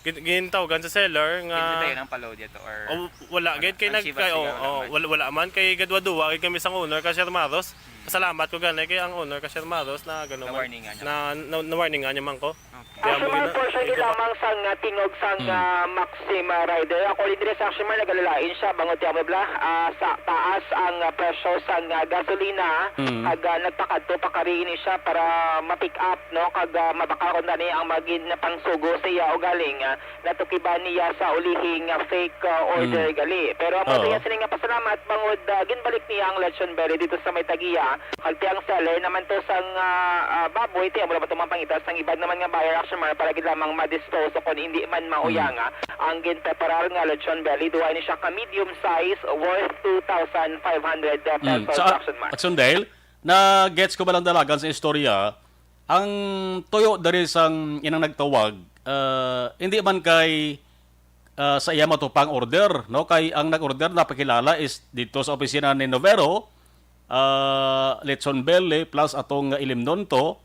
gin-, gintawgan sa seller nga Hindi tayo ng paload dito or o, wala, wala. Gid kay Ang nag-, Chivas kay, Regal oh, wala oh, man. Wala, wala man kay gadwa-duwa gid kami sang owner ka Sir Maros. Hmm. Salamat ko gani kay ang owner ka Sir Maros na gano man. Na-warningan niya. Na, na, na-warningan niya man ko. Okay. Kaya Action mo Mar, gina-, for sure, di gina- lamang sang, ah, tingog sang, Hmm. ah, Maxim, ah, rider. According diri sa Action Mar, nagalalain siya, bangod ti amo bla, ah, sa taas ang, ah, presyo sang, ah, gasolina, Hmm. kag, ah, nagpakadto pa kari ini siya para ma-pick up, no, kag, ah, mabakal kon dani ang magin pangsugo sa iya, ugaling, ah, natukiban niya sa ulihing, ah, fake, ah, order Hmm. gali. Pero amo Oo. siya sini nga pasalamat, bangod, ah, ginbalik niya ang lechon belly dito sa may tag-iya. Kag ti ang seller naman to sang, ah, ah, baboy, ti amo naman to mapangita sang iban naman nga buyer, Action Mar, para gid lamang ma-dispose o kon indi man mauyang, Mm. ah, ang ginpreparar nga lechon belly. Duha ini siya ka medium size worth two thousand five hundred Mm. pesos, Sa Action Mar. Action Dale, na-gets ko ba lang dalagan sa istorya, ang tuyo diri sang inang nagtawag, ah, hindi man kay ah, sa iya matupang order, no? Kay ang nag-order napakilala is dito sa opisina ni Novero, ah, Lechon Belly plus atong ilimnon to.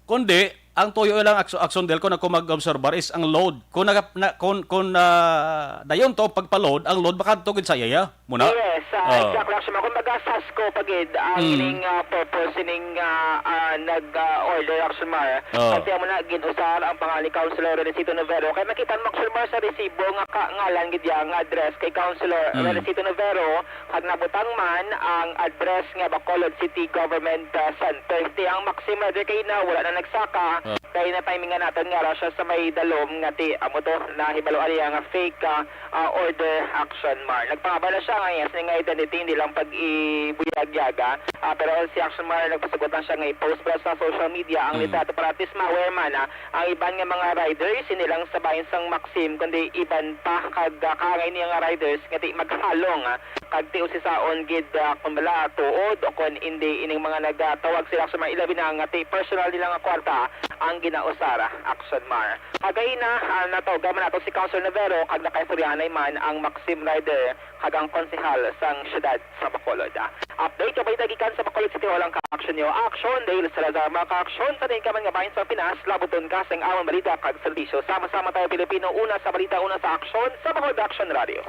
Kundi, ang tuyo lang, Action, Action Del, kung ako mag-obserbar, is ang load. Kung, naka, na, kung, kung ah, dayon to, pagpa-load, ang load makadto gid sa iya. Muna? Yes, ah, Oh. exactly. Actually, kung baga, sasko pa gid ang Mm. ining ah, purpose, ining ah, ah, nag-order, Action Mar. Oh. Kasi amo na, gin-usar ang pangalan ni Councilor Renesito Novero. Kaya makita mo, Action Mar, sa resibo nga ka-, ngalan gid iya nga address kay Councilor Mm. Renesito Novero, kag nabutang man ang address nga Bacolod City Government ah, Center. Kaya ang Maxim Rider kay na wala na nagsaka, Oh. kay na timing nga naton nga ara siya sa may dalom nga ti amo to, nahibaloan niya nga fake ah, ah, order, Action Mar. Nagpangabay na siya nga yes, nga identity, hindi lang pag-ibuyag-yaga. Ah, pero si Action Mar, nagpasugot lang siya nga i-post pa sa social media ang Mm. litrato para at least ma-aware man, ah, ang iban nga mga riders, hindi lang sa bahin sang Maxim, kundi iban pa kag ah, kaangay niya nga riders nga di maghalong, ah, kag ti usisaon gid, ah, kung bala tuod o kung hindi ining mga nagatawag sila sa mga ilabi na nga ti personal nila nga kwarta ang ginausara, Action Mar. Kagay na, ah, natawgan man nato si Councilor Novero kag nakaistoryahanay man ang Maxim Rider kag ang konsehal sang siyudad sa Bacolod. Update ka balita gikan sa Bacolod City Hall ang ka-action niyo. Action, Dale Salazar, mga ka-action sa diin ka man nga bahin sa Pinas, labuton ka sa amon balita kag serbisyo. Sama-sama tayo, Pilipino, una sa balita, una sa aksyon, sa Bacolod Action Radio.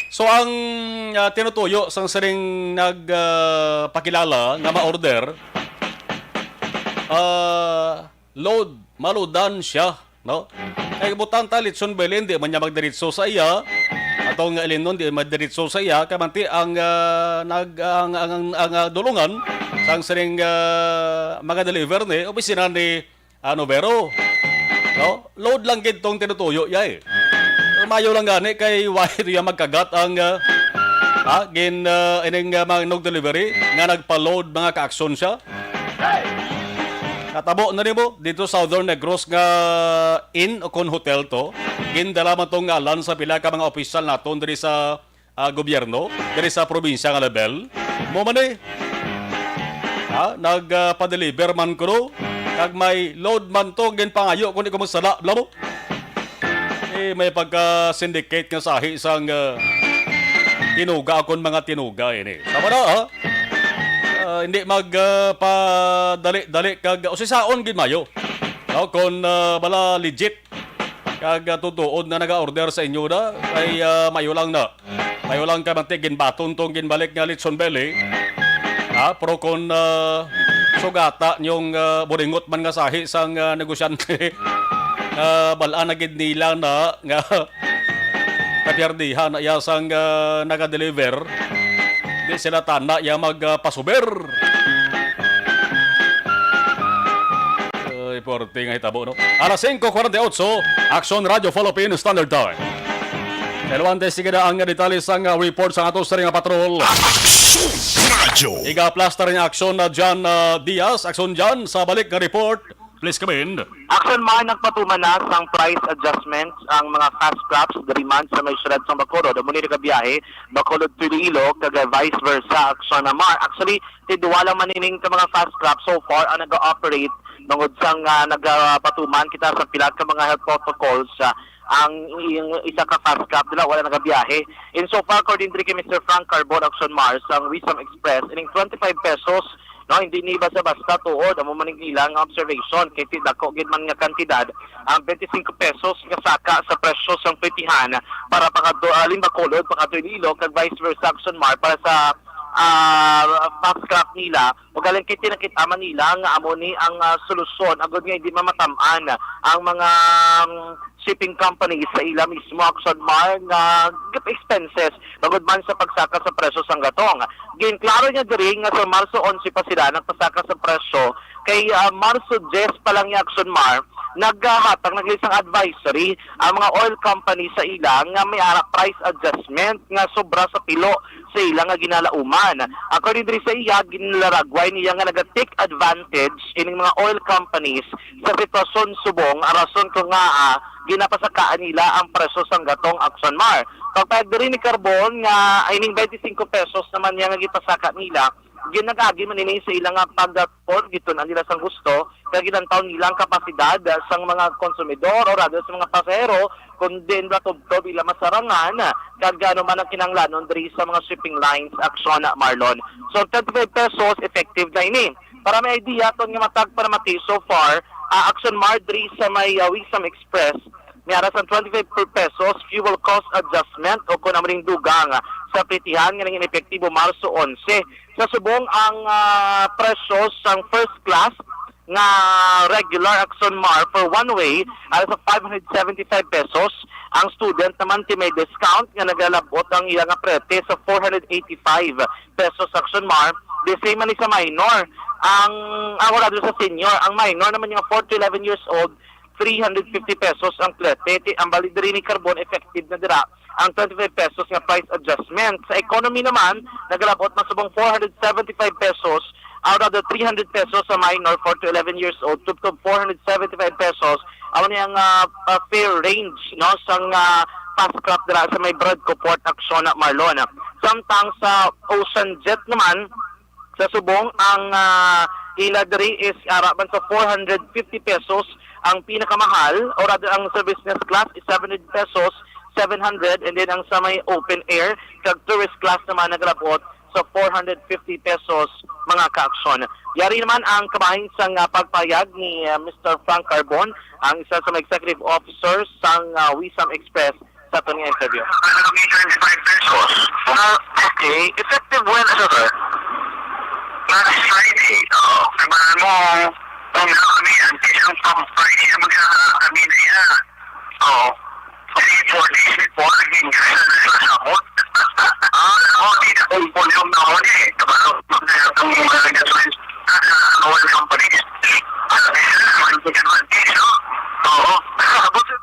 So ang ah, tinutuyo sang siring nag ah, pakilala nga ma-order, ah, load, maludan siya, no? Kay butang ta Lechon Belly, di man niya magdiretso sa iya. Atong nga ilimnon, di magdiretso sa iya. Kay manti ang ah, nag ang ang, ang, ang ah, dulungan sang siring ah, mga deliver ni opisina ni ano, Vero? No? Load lang gid tong tinutuyo, yay. Pero mayo lang gani kay why do ya magkagat ang ah, ha? Gin ah, ining ah, mga nog delivery nga nagpa-load, mga ka-action siya. Natabo na nimo dito sa Southern Negros nga inn o kon hotel to. Gindala man tong ngalan sa pila ka mga opisyal naton diri sa ah, gobyerno diri sa probinsya nga level. Mo man eh. Ha? Nag ah, pa-deliver man kuno. Kag may load man to, ginpangayo kung di ko magsala, bla mo. Eh, may pagka-syndicate nga sahi sang ah, tinuga akon mga tinuga ini. Tama na, ha? Ah, hindi mag ah, padali-dali kag usisaon gid mayo. No, kung ah, bala legit kag ah, tutuod na naga-order sa inyo na, ay ah, mayo lang na. Mayo lang kay manti ginbaton tong ginbalik nga Lechon Belly. Ha, pero kung ah, sugata niyong ah, buringot man nga sahi sang ah, negosyante, ah, bal-an na gid nila na nga kapiyerdihan na iya sang ah, naga-deliver. Di sila tana iya magpasuber. Ay, porte nga hitabo, no? Alas singko kwarenta y ocho, Aksyon Radyo Philippine Standard Time. Elwante, sige na ang detalye sang ah, report sa ato sa nga patrol. Aksyon Radyo. Iga-plus ta rin aksyon na John ah, Diaz. Aksyon John, sa balik nga report. Please come in. Action man, nagpatuman na sang price adjustment ang mga fast craps diri man sa may siyudad sang Bacolod. Amo ni nagabiyahe Bacolod to Iloilo, kag vice versa, Action Mar. Actually, ti duwa lang man ining ka mga fast crap so far ang nag-ooperate tungod sang ah, nagapatuman kita sa pila ka mga health protocols. Ah, ang, yung isa ka fast crap nila wala nagabiyahe. In so far, according diri kay Mister Frank Carbon, Action Mars, ang Wisdom Express, ining twenty-five pesos, no, hindi ni basta-basta tuod, amo man ang ilang observation, kay ti dako gid man nga kantidad ang twenty-five pesos nga saka sa presyo sang plitihan para pakadto, ah, Limbacolod, pakadto Iloilo, kag vice versa, Action Mar, para sa ah, fast craft nila. Ugaling kay tinakit-a man nila nga amo ni ang ah, solusyon agud nga hindi mamatamaan ang mga um, shipping companies sa ila mismo, Action Mar, nga expenses bangod man sa pagsaka sa presyo sang gatong. Ginklaro niya diri nga sa Marso onse pa sila nagpasaka sa presyo, kay ah, Marso diyes pa lang ni Action Mar naghatag na gid sang advisory ang mga oil company sa ila nga may ara price adjustment nga sobra sa pilo sa ila nga ginalauman. According diri sa iya, ginlaragway niya nga naga-take advantage ining mga oil companies sa sitwasyon subong, rason kung ngaa ginapasakaan nila ang presyo sang gatong, Action Mar. Pagpayag diri ni Carbon nga ining twenty-five pesos naman niya nga gipasaka nila, ginagagi man ini sa ila nga pag-, gitun-an nila sang gusto, kay ginantaw nila ang kapasidad sang mga konsumidor o rather sa mga pasahero Kung diin ra tubtob ila masarangan, kag ano man ang kinahanglanon diri sa mga shipping lines, Aksyon, Marlon. So, twenty-five pesos, effective na ini. Para may idea, aton nga matag panamati so far, ah, Aksyon Mar diri sa may, ah, Wisam Express, may ara sang twenty-five per pesos fuel cost adjustment o kung amo ning dugang sa pletihan nga naging epektibo Marso onse. Sa subong ang, ah, presyo sang first class nga regular Aksyon Mar for one way ay sa five hundred seventy-five pesos. Ang student naman ti may discount nga nagalabot ang iya nga prete sa four hundred eighty-five pesos Aksyon Mar. The same man ni sa minor. Ang, ah, wala doon sa senior. Ang minor naman nga four to eleven years old, three hundred fifty pesos ang plete. Ti-, ang bali diri ni Carbon, effective na dira ang twenty-five pesos nga price adjustment. Sa economy naman, nagalabot man subong four hundred seventy-five pesos, out of the three hundred pesos sa minor, four to eleven years old, tubtob four hundred seventy-five pesos. Amo ni ang, ah, ah, fair range, no, sang, ah, fast craft dira sa may Bradco Port, Aksyon, Marlon. Samtang sa Ocean Jet naman, sa subong, ang, ah, ila diri is ara man sa four hundred fifty pesos ang pinakamahal, or rather, ang sa business class is seven hundred pesos, seven hundred, and then ang sa may open air kag tourist class naman nagalabot sa four hundred fifty pesos, mga kaaksyon. Yari naman ang kabahin sang, ah, pagpayag ni, ah, Mister Frank Carbon, ang isa sa mga executive officer sang, ah, Wisam Express, sa aton nga interview. Ano kami, twenty-five pesos? Ah, okay. Effective when, sir? Last Friday. Oo. Kaya mo, kung na kami, ang isang pang Friday na magkaka-, kami na yan. Oo. Three, four days before, naging Christmas na sa sabot. Ah, oo, di na kung volume na ako eh. Kabalo, magkaya itong mga gasolines.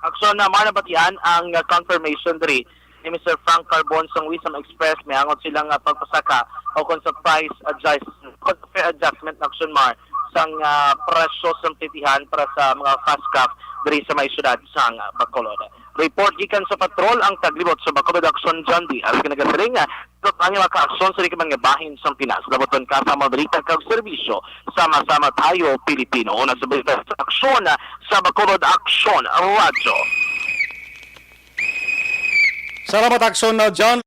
Aksyon na mga nabatian ang, uh, confirmation diri ni Mister Frank Carbon sang Wisam Express, may angot silang, uh, pagpasaka o kung sa price adjust-, kung sa fare adjustment na Aksyon Mar sang, uh, presyo sang titihan para sa mga fast craft diri sa may syudad sang, uh, Bacolod. Report gikan sa patrol ang taglibot sa Bacolod, Aksyon John D. Aron kinagasiling, uh, Sus, ang mga kaaksyon sa iban nga bahin sang Pinas. Labuton ka sa mga balita kag serbisyo. Sama-sama tayo, Pilipino. Una sa balita sa aksyon, sa Bacolod Aksyon Radyo. Salamat, Aksyon, uh, John.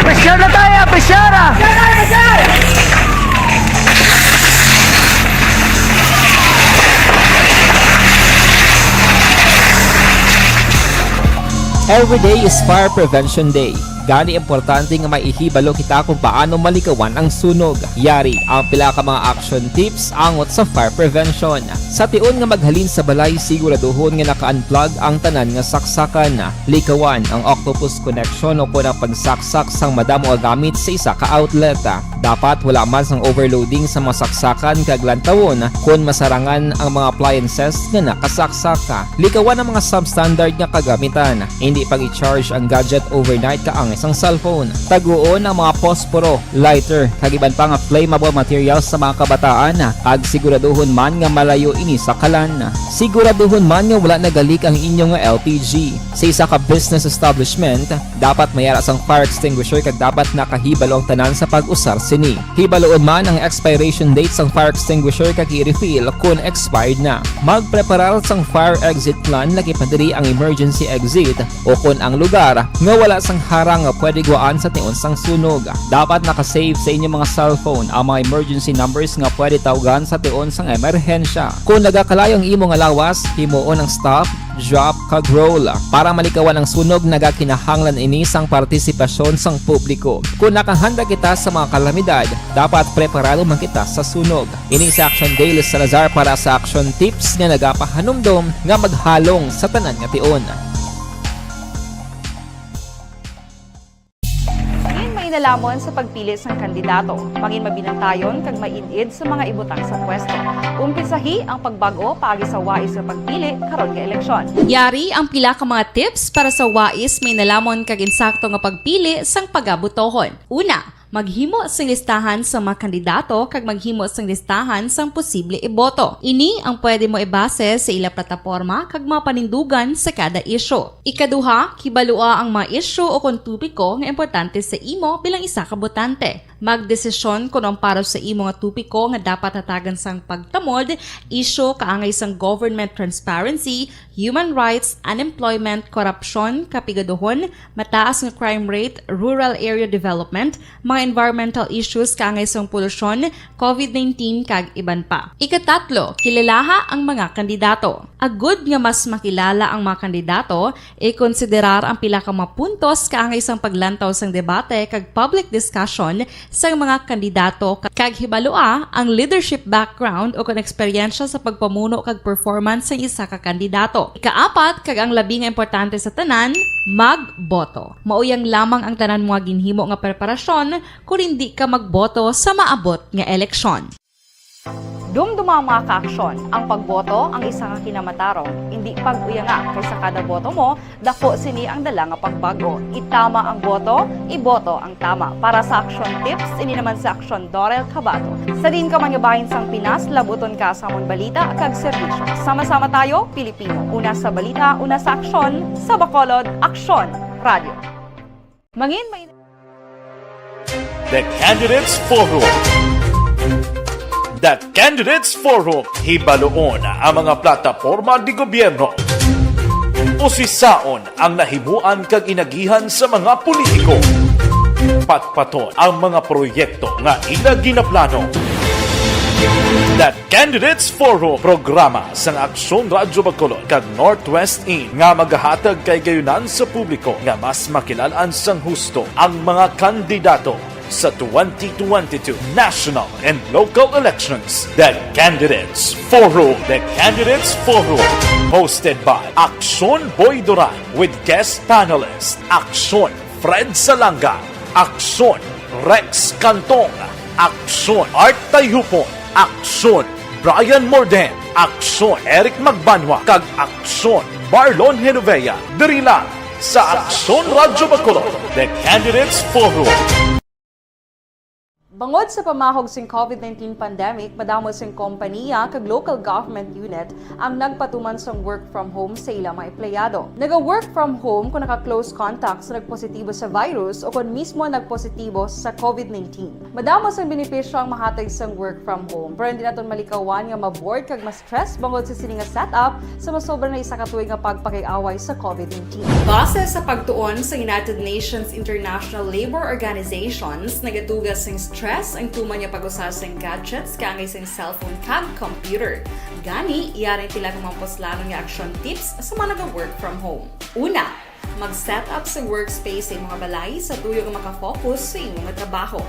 Pressure na tayo, pressure na! Every day is Fire Prevention Day. Gani, importante nga may ihibalo kita kung paano malikawan ang sunog. Yari ang pila ka mga action tips angot sa fire prevention. Sa tion nga maghalin sa balay, siguraduhon nga naka-unplug ang tanan nga saksakan. Likawan ang octopus connection o kon ang pagsaksak sang madamo nga gamit sa isa ka outlet. Dapat wala man sang overloading sa mga saksakan kag lantawon kon masarangan ang mga appliances nga nakasaksak. Likawan ang mga substandard nga kagamitan. Indi pag-i-charge ang gadget overnight kaangay sang cellphone. Taguon ang mga posporo, lighter, kag iban pa nga flammable materials sa mga kabataan, kag siguraduhon man nga malayo ini sa kalan. Siguraduhon man nga wala naga-leak ang inyo nga L P G. Sa isa ka business establishment, Dapat may ara sang fire extinguisher kag dapat nakahibalo ang tanan sa pag-usar sini. Hibaluon man ang expiration date sang fire extinguisher kag i-refill kon expired na. Magpreparar sang fire exit plan, lakip na diri ang emergency exit o kon ang lugar nga wala sang harang nga pwede guwaan sa tion sang sunog. Dapat naka-save sa inyo mga cellphone ang mga emergency numbers nga pwede tawgan sa tion sang emerhensya. Kon nagakalayo ang imo nga lawas, himuon ang stop, drop, kag roll. Para malikawan ang sunog, nagakinahanglan ini sang partisipasyon sang publiko. Kon nakahanda kita sa mga kalamidad, dapat preparado man kita sa sunog. Ini si Action Dale Salazar para sa Action Tips nga nagapahanumdom nga maghalong sa tanan nga tion. Mangin mainalomon sa pagpili sang kandidato. Mangin mabinantayon kag maid-id sa mga ibutang sa pwesto. Umpisahi ang pagbag-o paagi sa wais nga pagpili karon nga eleksyon. Yari ang pila ka mga tips para sa wais mainalomon kag insakto nga pagpili sang pagabotohon. Una, maghimo sing listahan sa mga kandidato kag maghimo sing listahan sang posible iboto. Ini ang pwede mo ibase sa ila plataporma kag mga panindugan sa kada isyu. Ikaduha, kibalua ang mga isyu o kon topiko nga importante sa imo bilang isa ka botante. Magdesisyon kon ang para sa imo nga topiko nga dapat hatagan sang pagtamod, isyu kaangay sang government transparency, human rights, unemployment, korupsyon, kapigaduhon, mataas nga crime rate, rural area development, mga environmental issues kaangay sang polusyon, covid nineteen, kag iban pa. Ikatatlo, kilalaha ang mga kandidato. Agud nga mas makilala ang mga kandidato, ikonsiderar ang pila ka mga puntos kaangay sang paglantaw sang debate kag public discussion sang mga kandidato, ka-, kag hibalua ang leadership background o kon eksperyensya sa pagpamuno kag performance sang isa ka kandidato. Ikaapat, kag ang labi nga importante sa tanan, magboto. Mauyang lamang ang tanan mo nga ginhimo nga preparasyon kon indi ka magboto sa maabot nga eleksyon. Dumduma ang mga kaaksyon. Ang pagboto ang isa ka kinamatarong. Indi pag-uyanga, kay sa kada boto mo, dako sini ang dala nga pagbag-o. Itama ang boto, iboto ang tama. Para sa Action Tips, ini naman si Action Dorel Cabato. Sa diin ka man nga bahin sang Pinas, labuton ka sa amon balita kag serbisyo. Sama-sama tayo, Pilipino. Una sa balita, una sa aksyon, sa Bacolod, Aksyon Radio. Mangin may The Candidates Forum. The Candidates Forum. Hibaluon ang mga plataporma di gobyerno. Usisaon ang nahimuan kag inagihan sa mga politiko. Patpaton ang mga proyekto nga ila ginaplano. The Candidates Forum, programa sang Aksyon Radyo Bacolod kag Northwest In nga magahatag kay gayunan sa publiko nga mas makilal-an sang husto ang mga kandidato sa twenty twenty-two national and local elections. The Candidates Forum. The Candidates Forum, hosted by Aksyon Boy Duran with guest panelist Aksyon Fred Salanga, Aksyon Rex Cantong, Aksyon Art Tayhupon, Aksyon Brian Morden, Aksyon Eric Magbanwa, kag Aksyon Marlon Genovea, diri lang sa Aksyon Radyo Bacolod, The Candidates Forum. Bangod sa pamahog sing covid nineteen pandemic, madamo sing kompaniya kag local government unit ang nagpatuman sang work from home sa ila mga empleyado. Naga-work from home kung naka-close contact sa nagpositibo sa virus o kon mismo nagpositibo sa covid nineteen. Madamo sang benepisyo ang mahatag sang work from home, pero hindi naton malikawan nga ma-bored kag ma-stress bangod sa sini nga setup sa masobra na isa ka tuig nga pagpakig-away sa covid nineteen. Base sa pagtuon sa United Nations International Labor Organizations, nagatuga sing stress ang tuman nga pag-usa sing gadgets kaangay sing cellphone kag computer. Gani, yari ang pila ka mga puslanon nga action tips sa mga naga-work from home. Una, mag-set up sa workspace sa imong balay sa tuyo nga makafocus sa imong trabaho.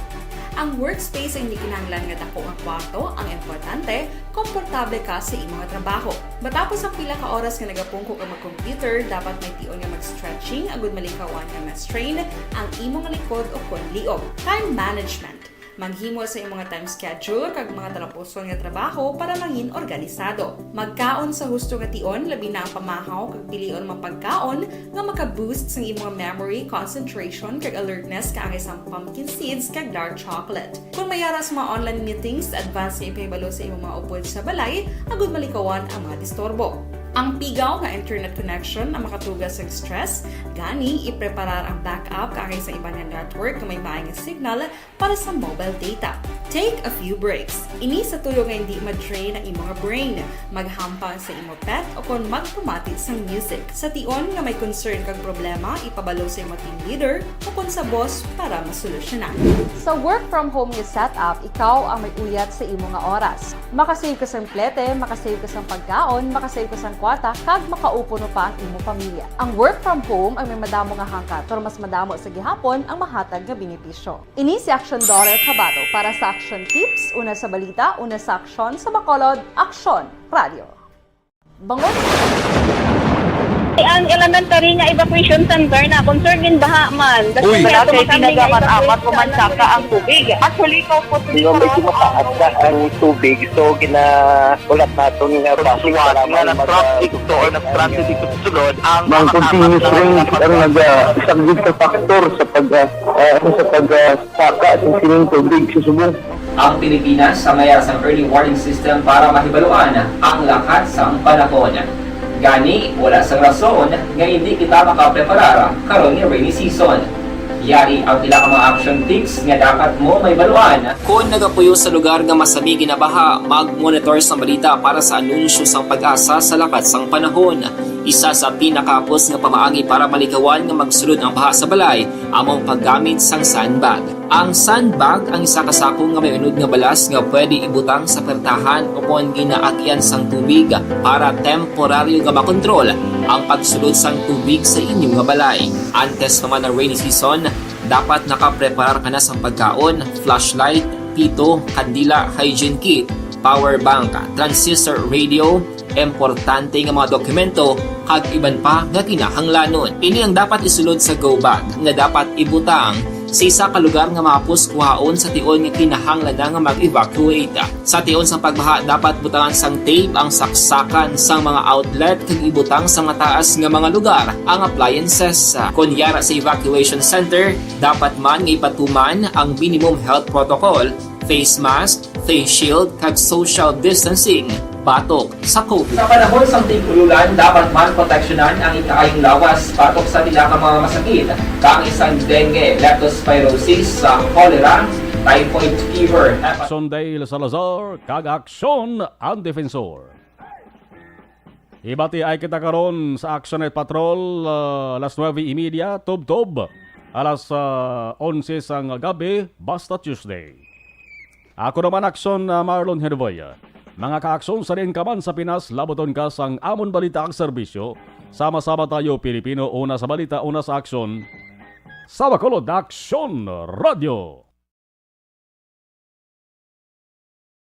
Ang workspace ay hindi kinahanglan nga dako nga kwarto, ang importante, komportable ka sa imong trabaho. Matapos ang pila ka oras nga nagapungko ka mag-computer, dapat may tion nga mag-stretching agud malikawan nga ma-strain ang imong likod o kon liog. Time management. Maghimo sa imong time schedule kag mga talapuson nga trabaho para mangin organisado. Magkaon sa husto nga tion, labi na ang pamahaw kag pilion mga pagkaon nga maka-boost sang imong memory, concentration, kag alertness kaangay sang pumpkin seeds kag dark chocolate. Kung may ara sa mga online meetings, advance nga ipahibalo sa imong mga upod sa balay agud malikawan ang mga disturbo. Ang pigaw nga internet connection ang makatuga sa stress, gani ipreparar ang backup kaangay sa iban nga network nga may maay nga signal para sa mobile data. Take a few breaks. Ini sa tuyo nga hindi ma-drain ang imo nga brain, maghampang sa imo pet, o kon magpamati sang music. Sa tion nga may concern kag problema, ipabalo sa imo team leader o kon sa boss para masolusyonan. Sa work from home nga setup, ikaw ang may uyat sa imo nga oras. Makasave ka sang plete, makasave ka sang pagkaon, makasave ka sang kwarta, kag makaupo pa ang imo pamilya. Ang work from home ang may madamo nga hangkat, pero mas madamo sa gihapon ang mahatag nga benepisyo. Ini si Action Daughter Kabato para sa Action Tips, una sa balita, una sa aksyon, sa Bacolod, Aksyon Radio. Bangon. Ang elementary nga evacuation center na concern in baha man. Uy. Wala kay ginagamat-amat, kumansaka ang tubig. Actually, ikaw po, Di ba, medyo mataas na ang tubig, so gina-, ulat naton nga bus para nga mag-, na-traffic to or na-stranded dito sa sulod ang mga continuous rain ang nag-, ah, isang big factor sa pag-, ah, ah, sa pag-, ah, saka sa sining tubig sa subong. Ang Pilipinas ang may sang early warning system para mahibaluan ang lakat sang panahon. Gani, wala sang rason nga hindi kita makapreparar karon nga rainy season. Yari ang pila ka mga action tips nga dapat mo mahibaluan. Kon nagapuyo sa lugar nga masami ginabaha, mag-monitor sang balita para sa anunsyo sang PAGASA sa lakat sang panahon. Isa sa pinakahapos nga pamaagi para malikawan nga magsulod ang baha sa balay amo ang paggamit sang sandbag. Ang sandbag ang isa ka sako nga may unod nga balas nga pwede ibutang sa pertahan o kon ginaagyan sang tubig para temporaryo nga makontrol ang pagsulod sang tubig sa inyo nga balay. Antes pa man ang rainy season, dapat nakapreparar ka na sang pagkaon, flashlight, pito, kandila, hygiene kit, power bank, transistor radio, importante nga mga dokumento, kag iban pa nga kinahanglanon. Ini ang dapat isulod sa go bag nga dapat ibutang sa isa ka lugar nga mahapos kuhaon sa tion nga kinahanglan na nga mag-evacuate. Sa tion sang pagbaha, dapat butangan sang tape ang saksakan sang mga outlet kag ibutang sa mataas nga mga lugar ang appliances. Kon yara sa evacuation center, dapat man nga ipatuman ang minimum health protocol, face mask, face shield, kag social distancing batok sa COVID. Sa panahon sang tig-ululan, dapat man proteksyonan ang ikaayong lawas batok sa pila ka mga masakit, kaangay sang dengue, leptospirosis, sa cholera, typhoid fever, hepa- Aksyon Dale Salazar kag Aksyon ang Defensor. Hibati-ay kita karon sa Action Night Patrol, ah, alas nuebe y media, tubtob alas, ah, onse sang gabi, basta Tuesday. Ako naman, Aksyon, ah, Marlon Herboy. Mga ka-Aksyon, sa diin ka man sa Pinas, labuton ka sang amon balita kag serbisyo. Sama-sama tayo, Pilipino, una sa balita, una sa aksyon. Sa Bacolod, Aksyon Radio.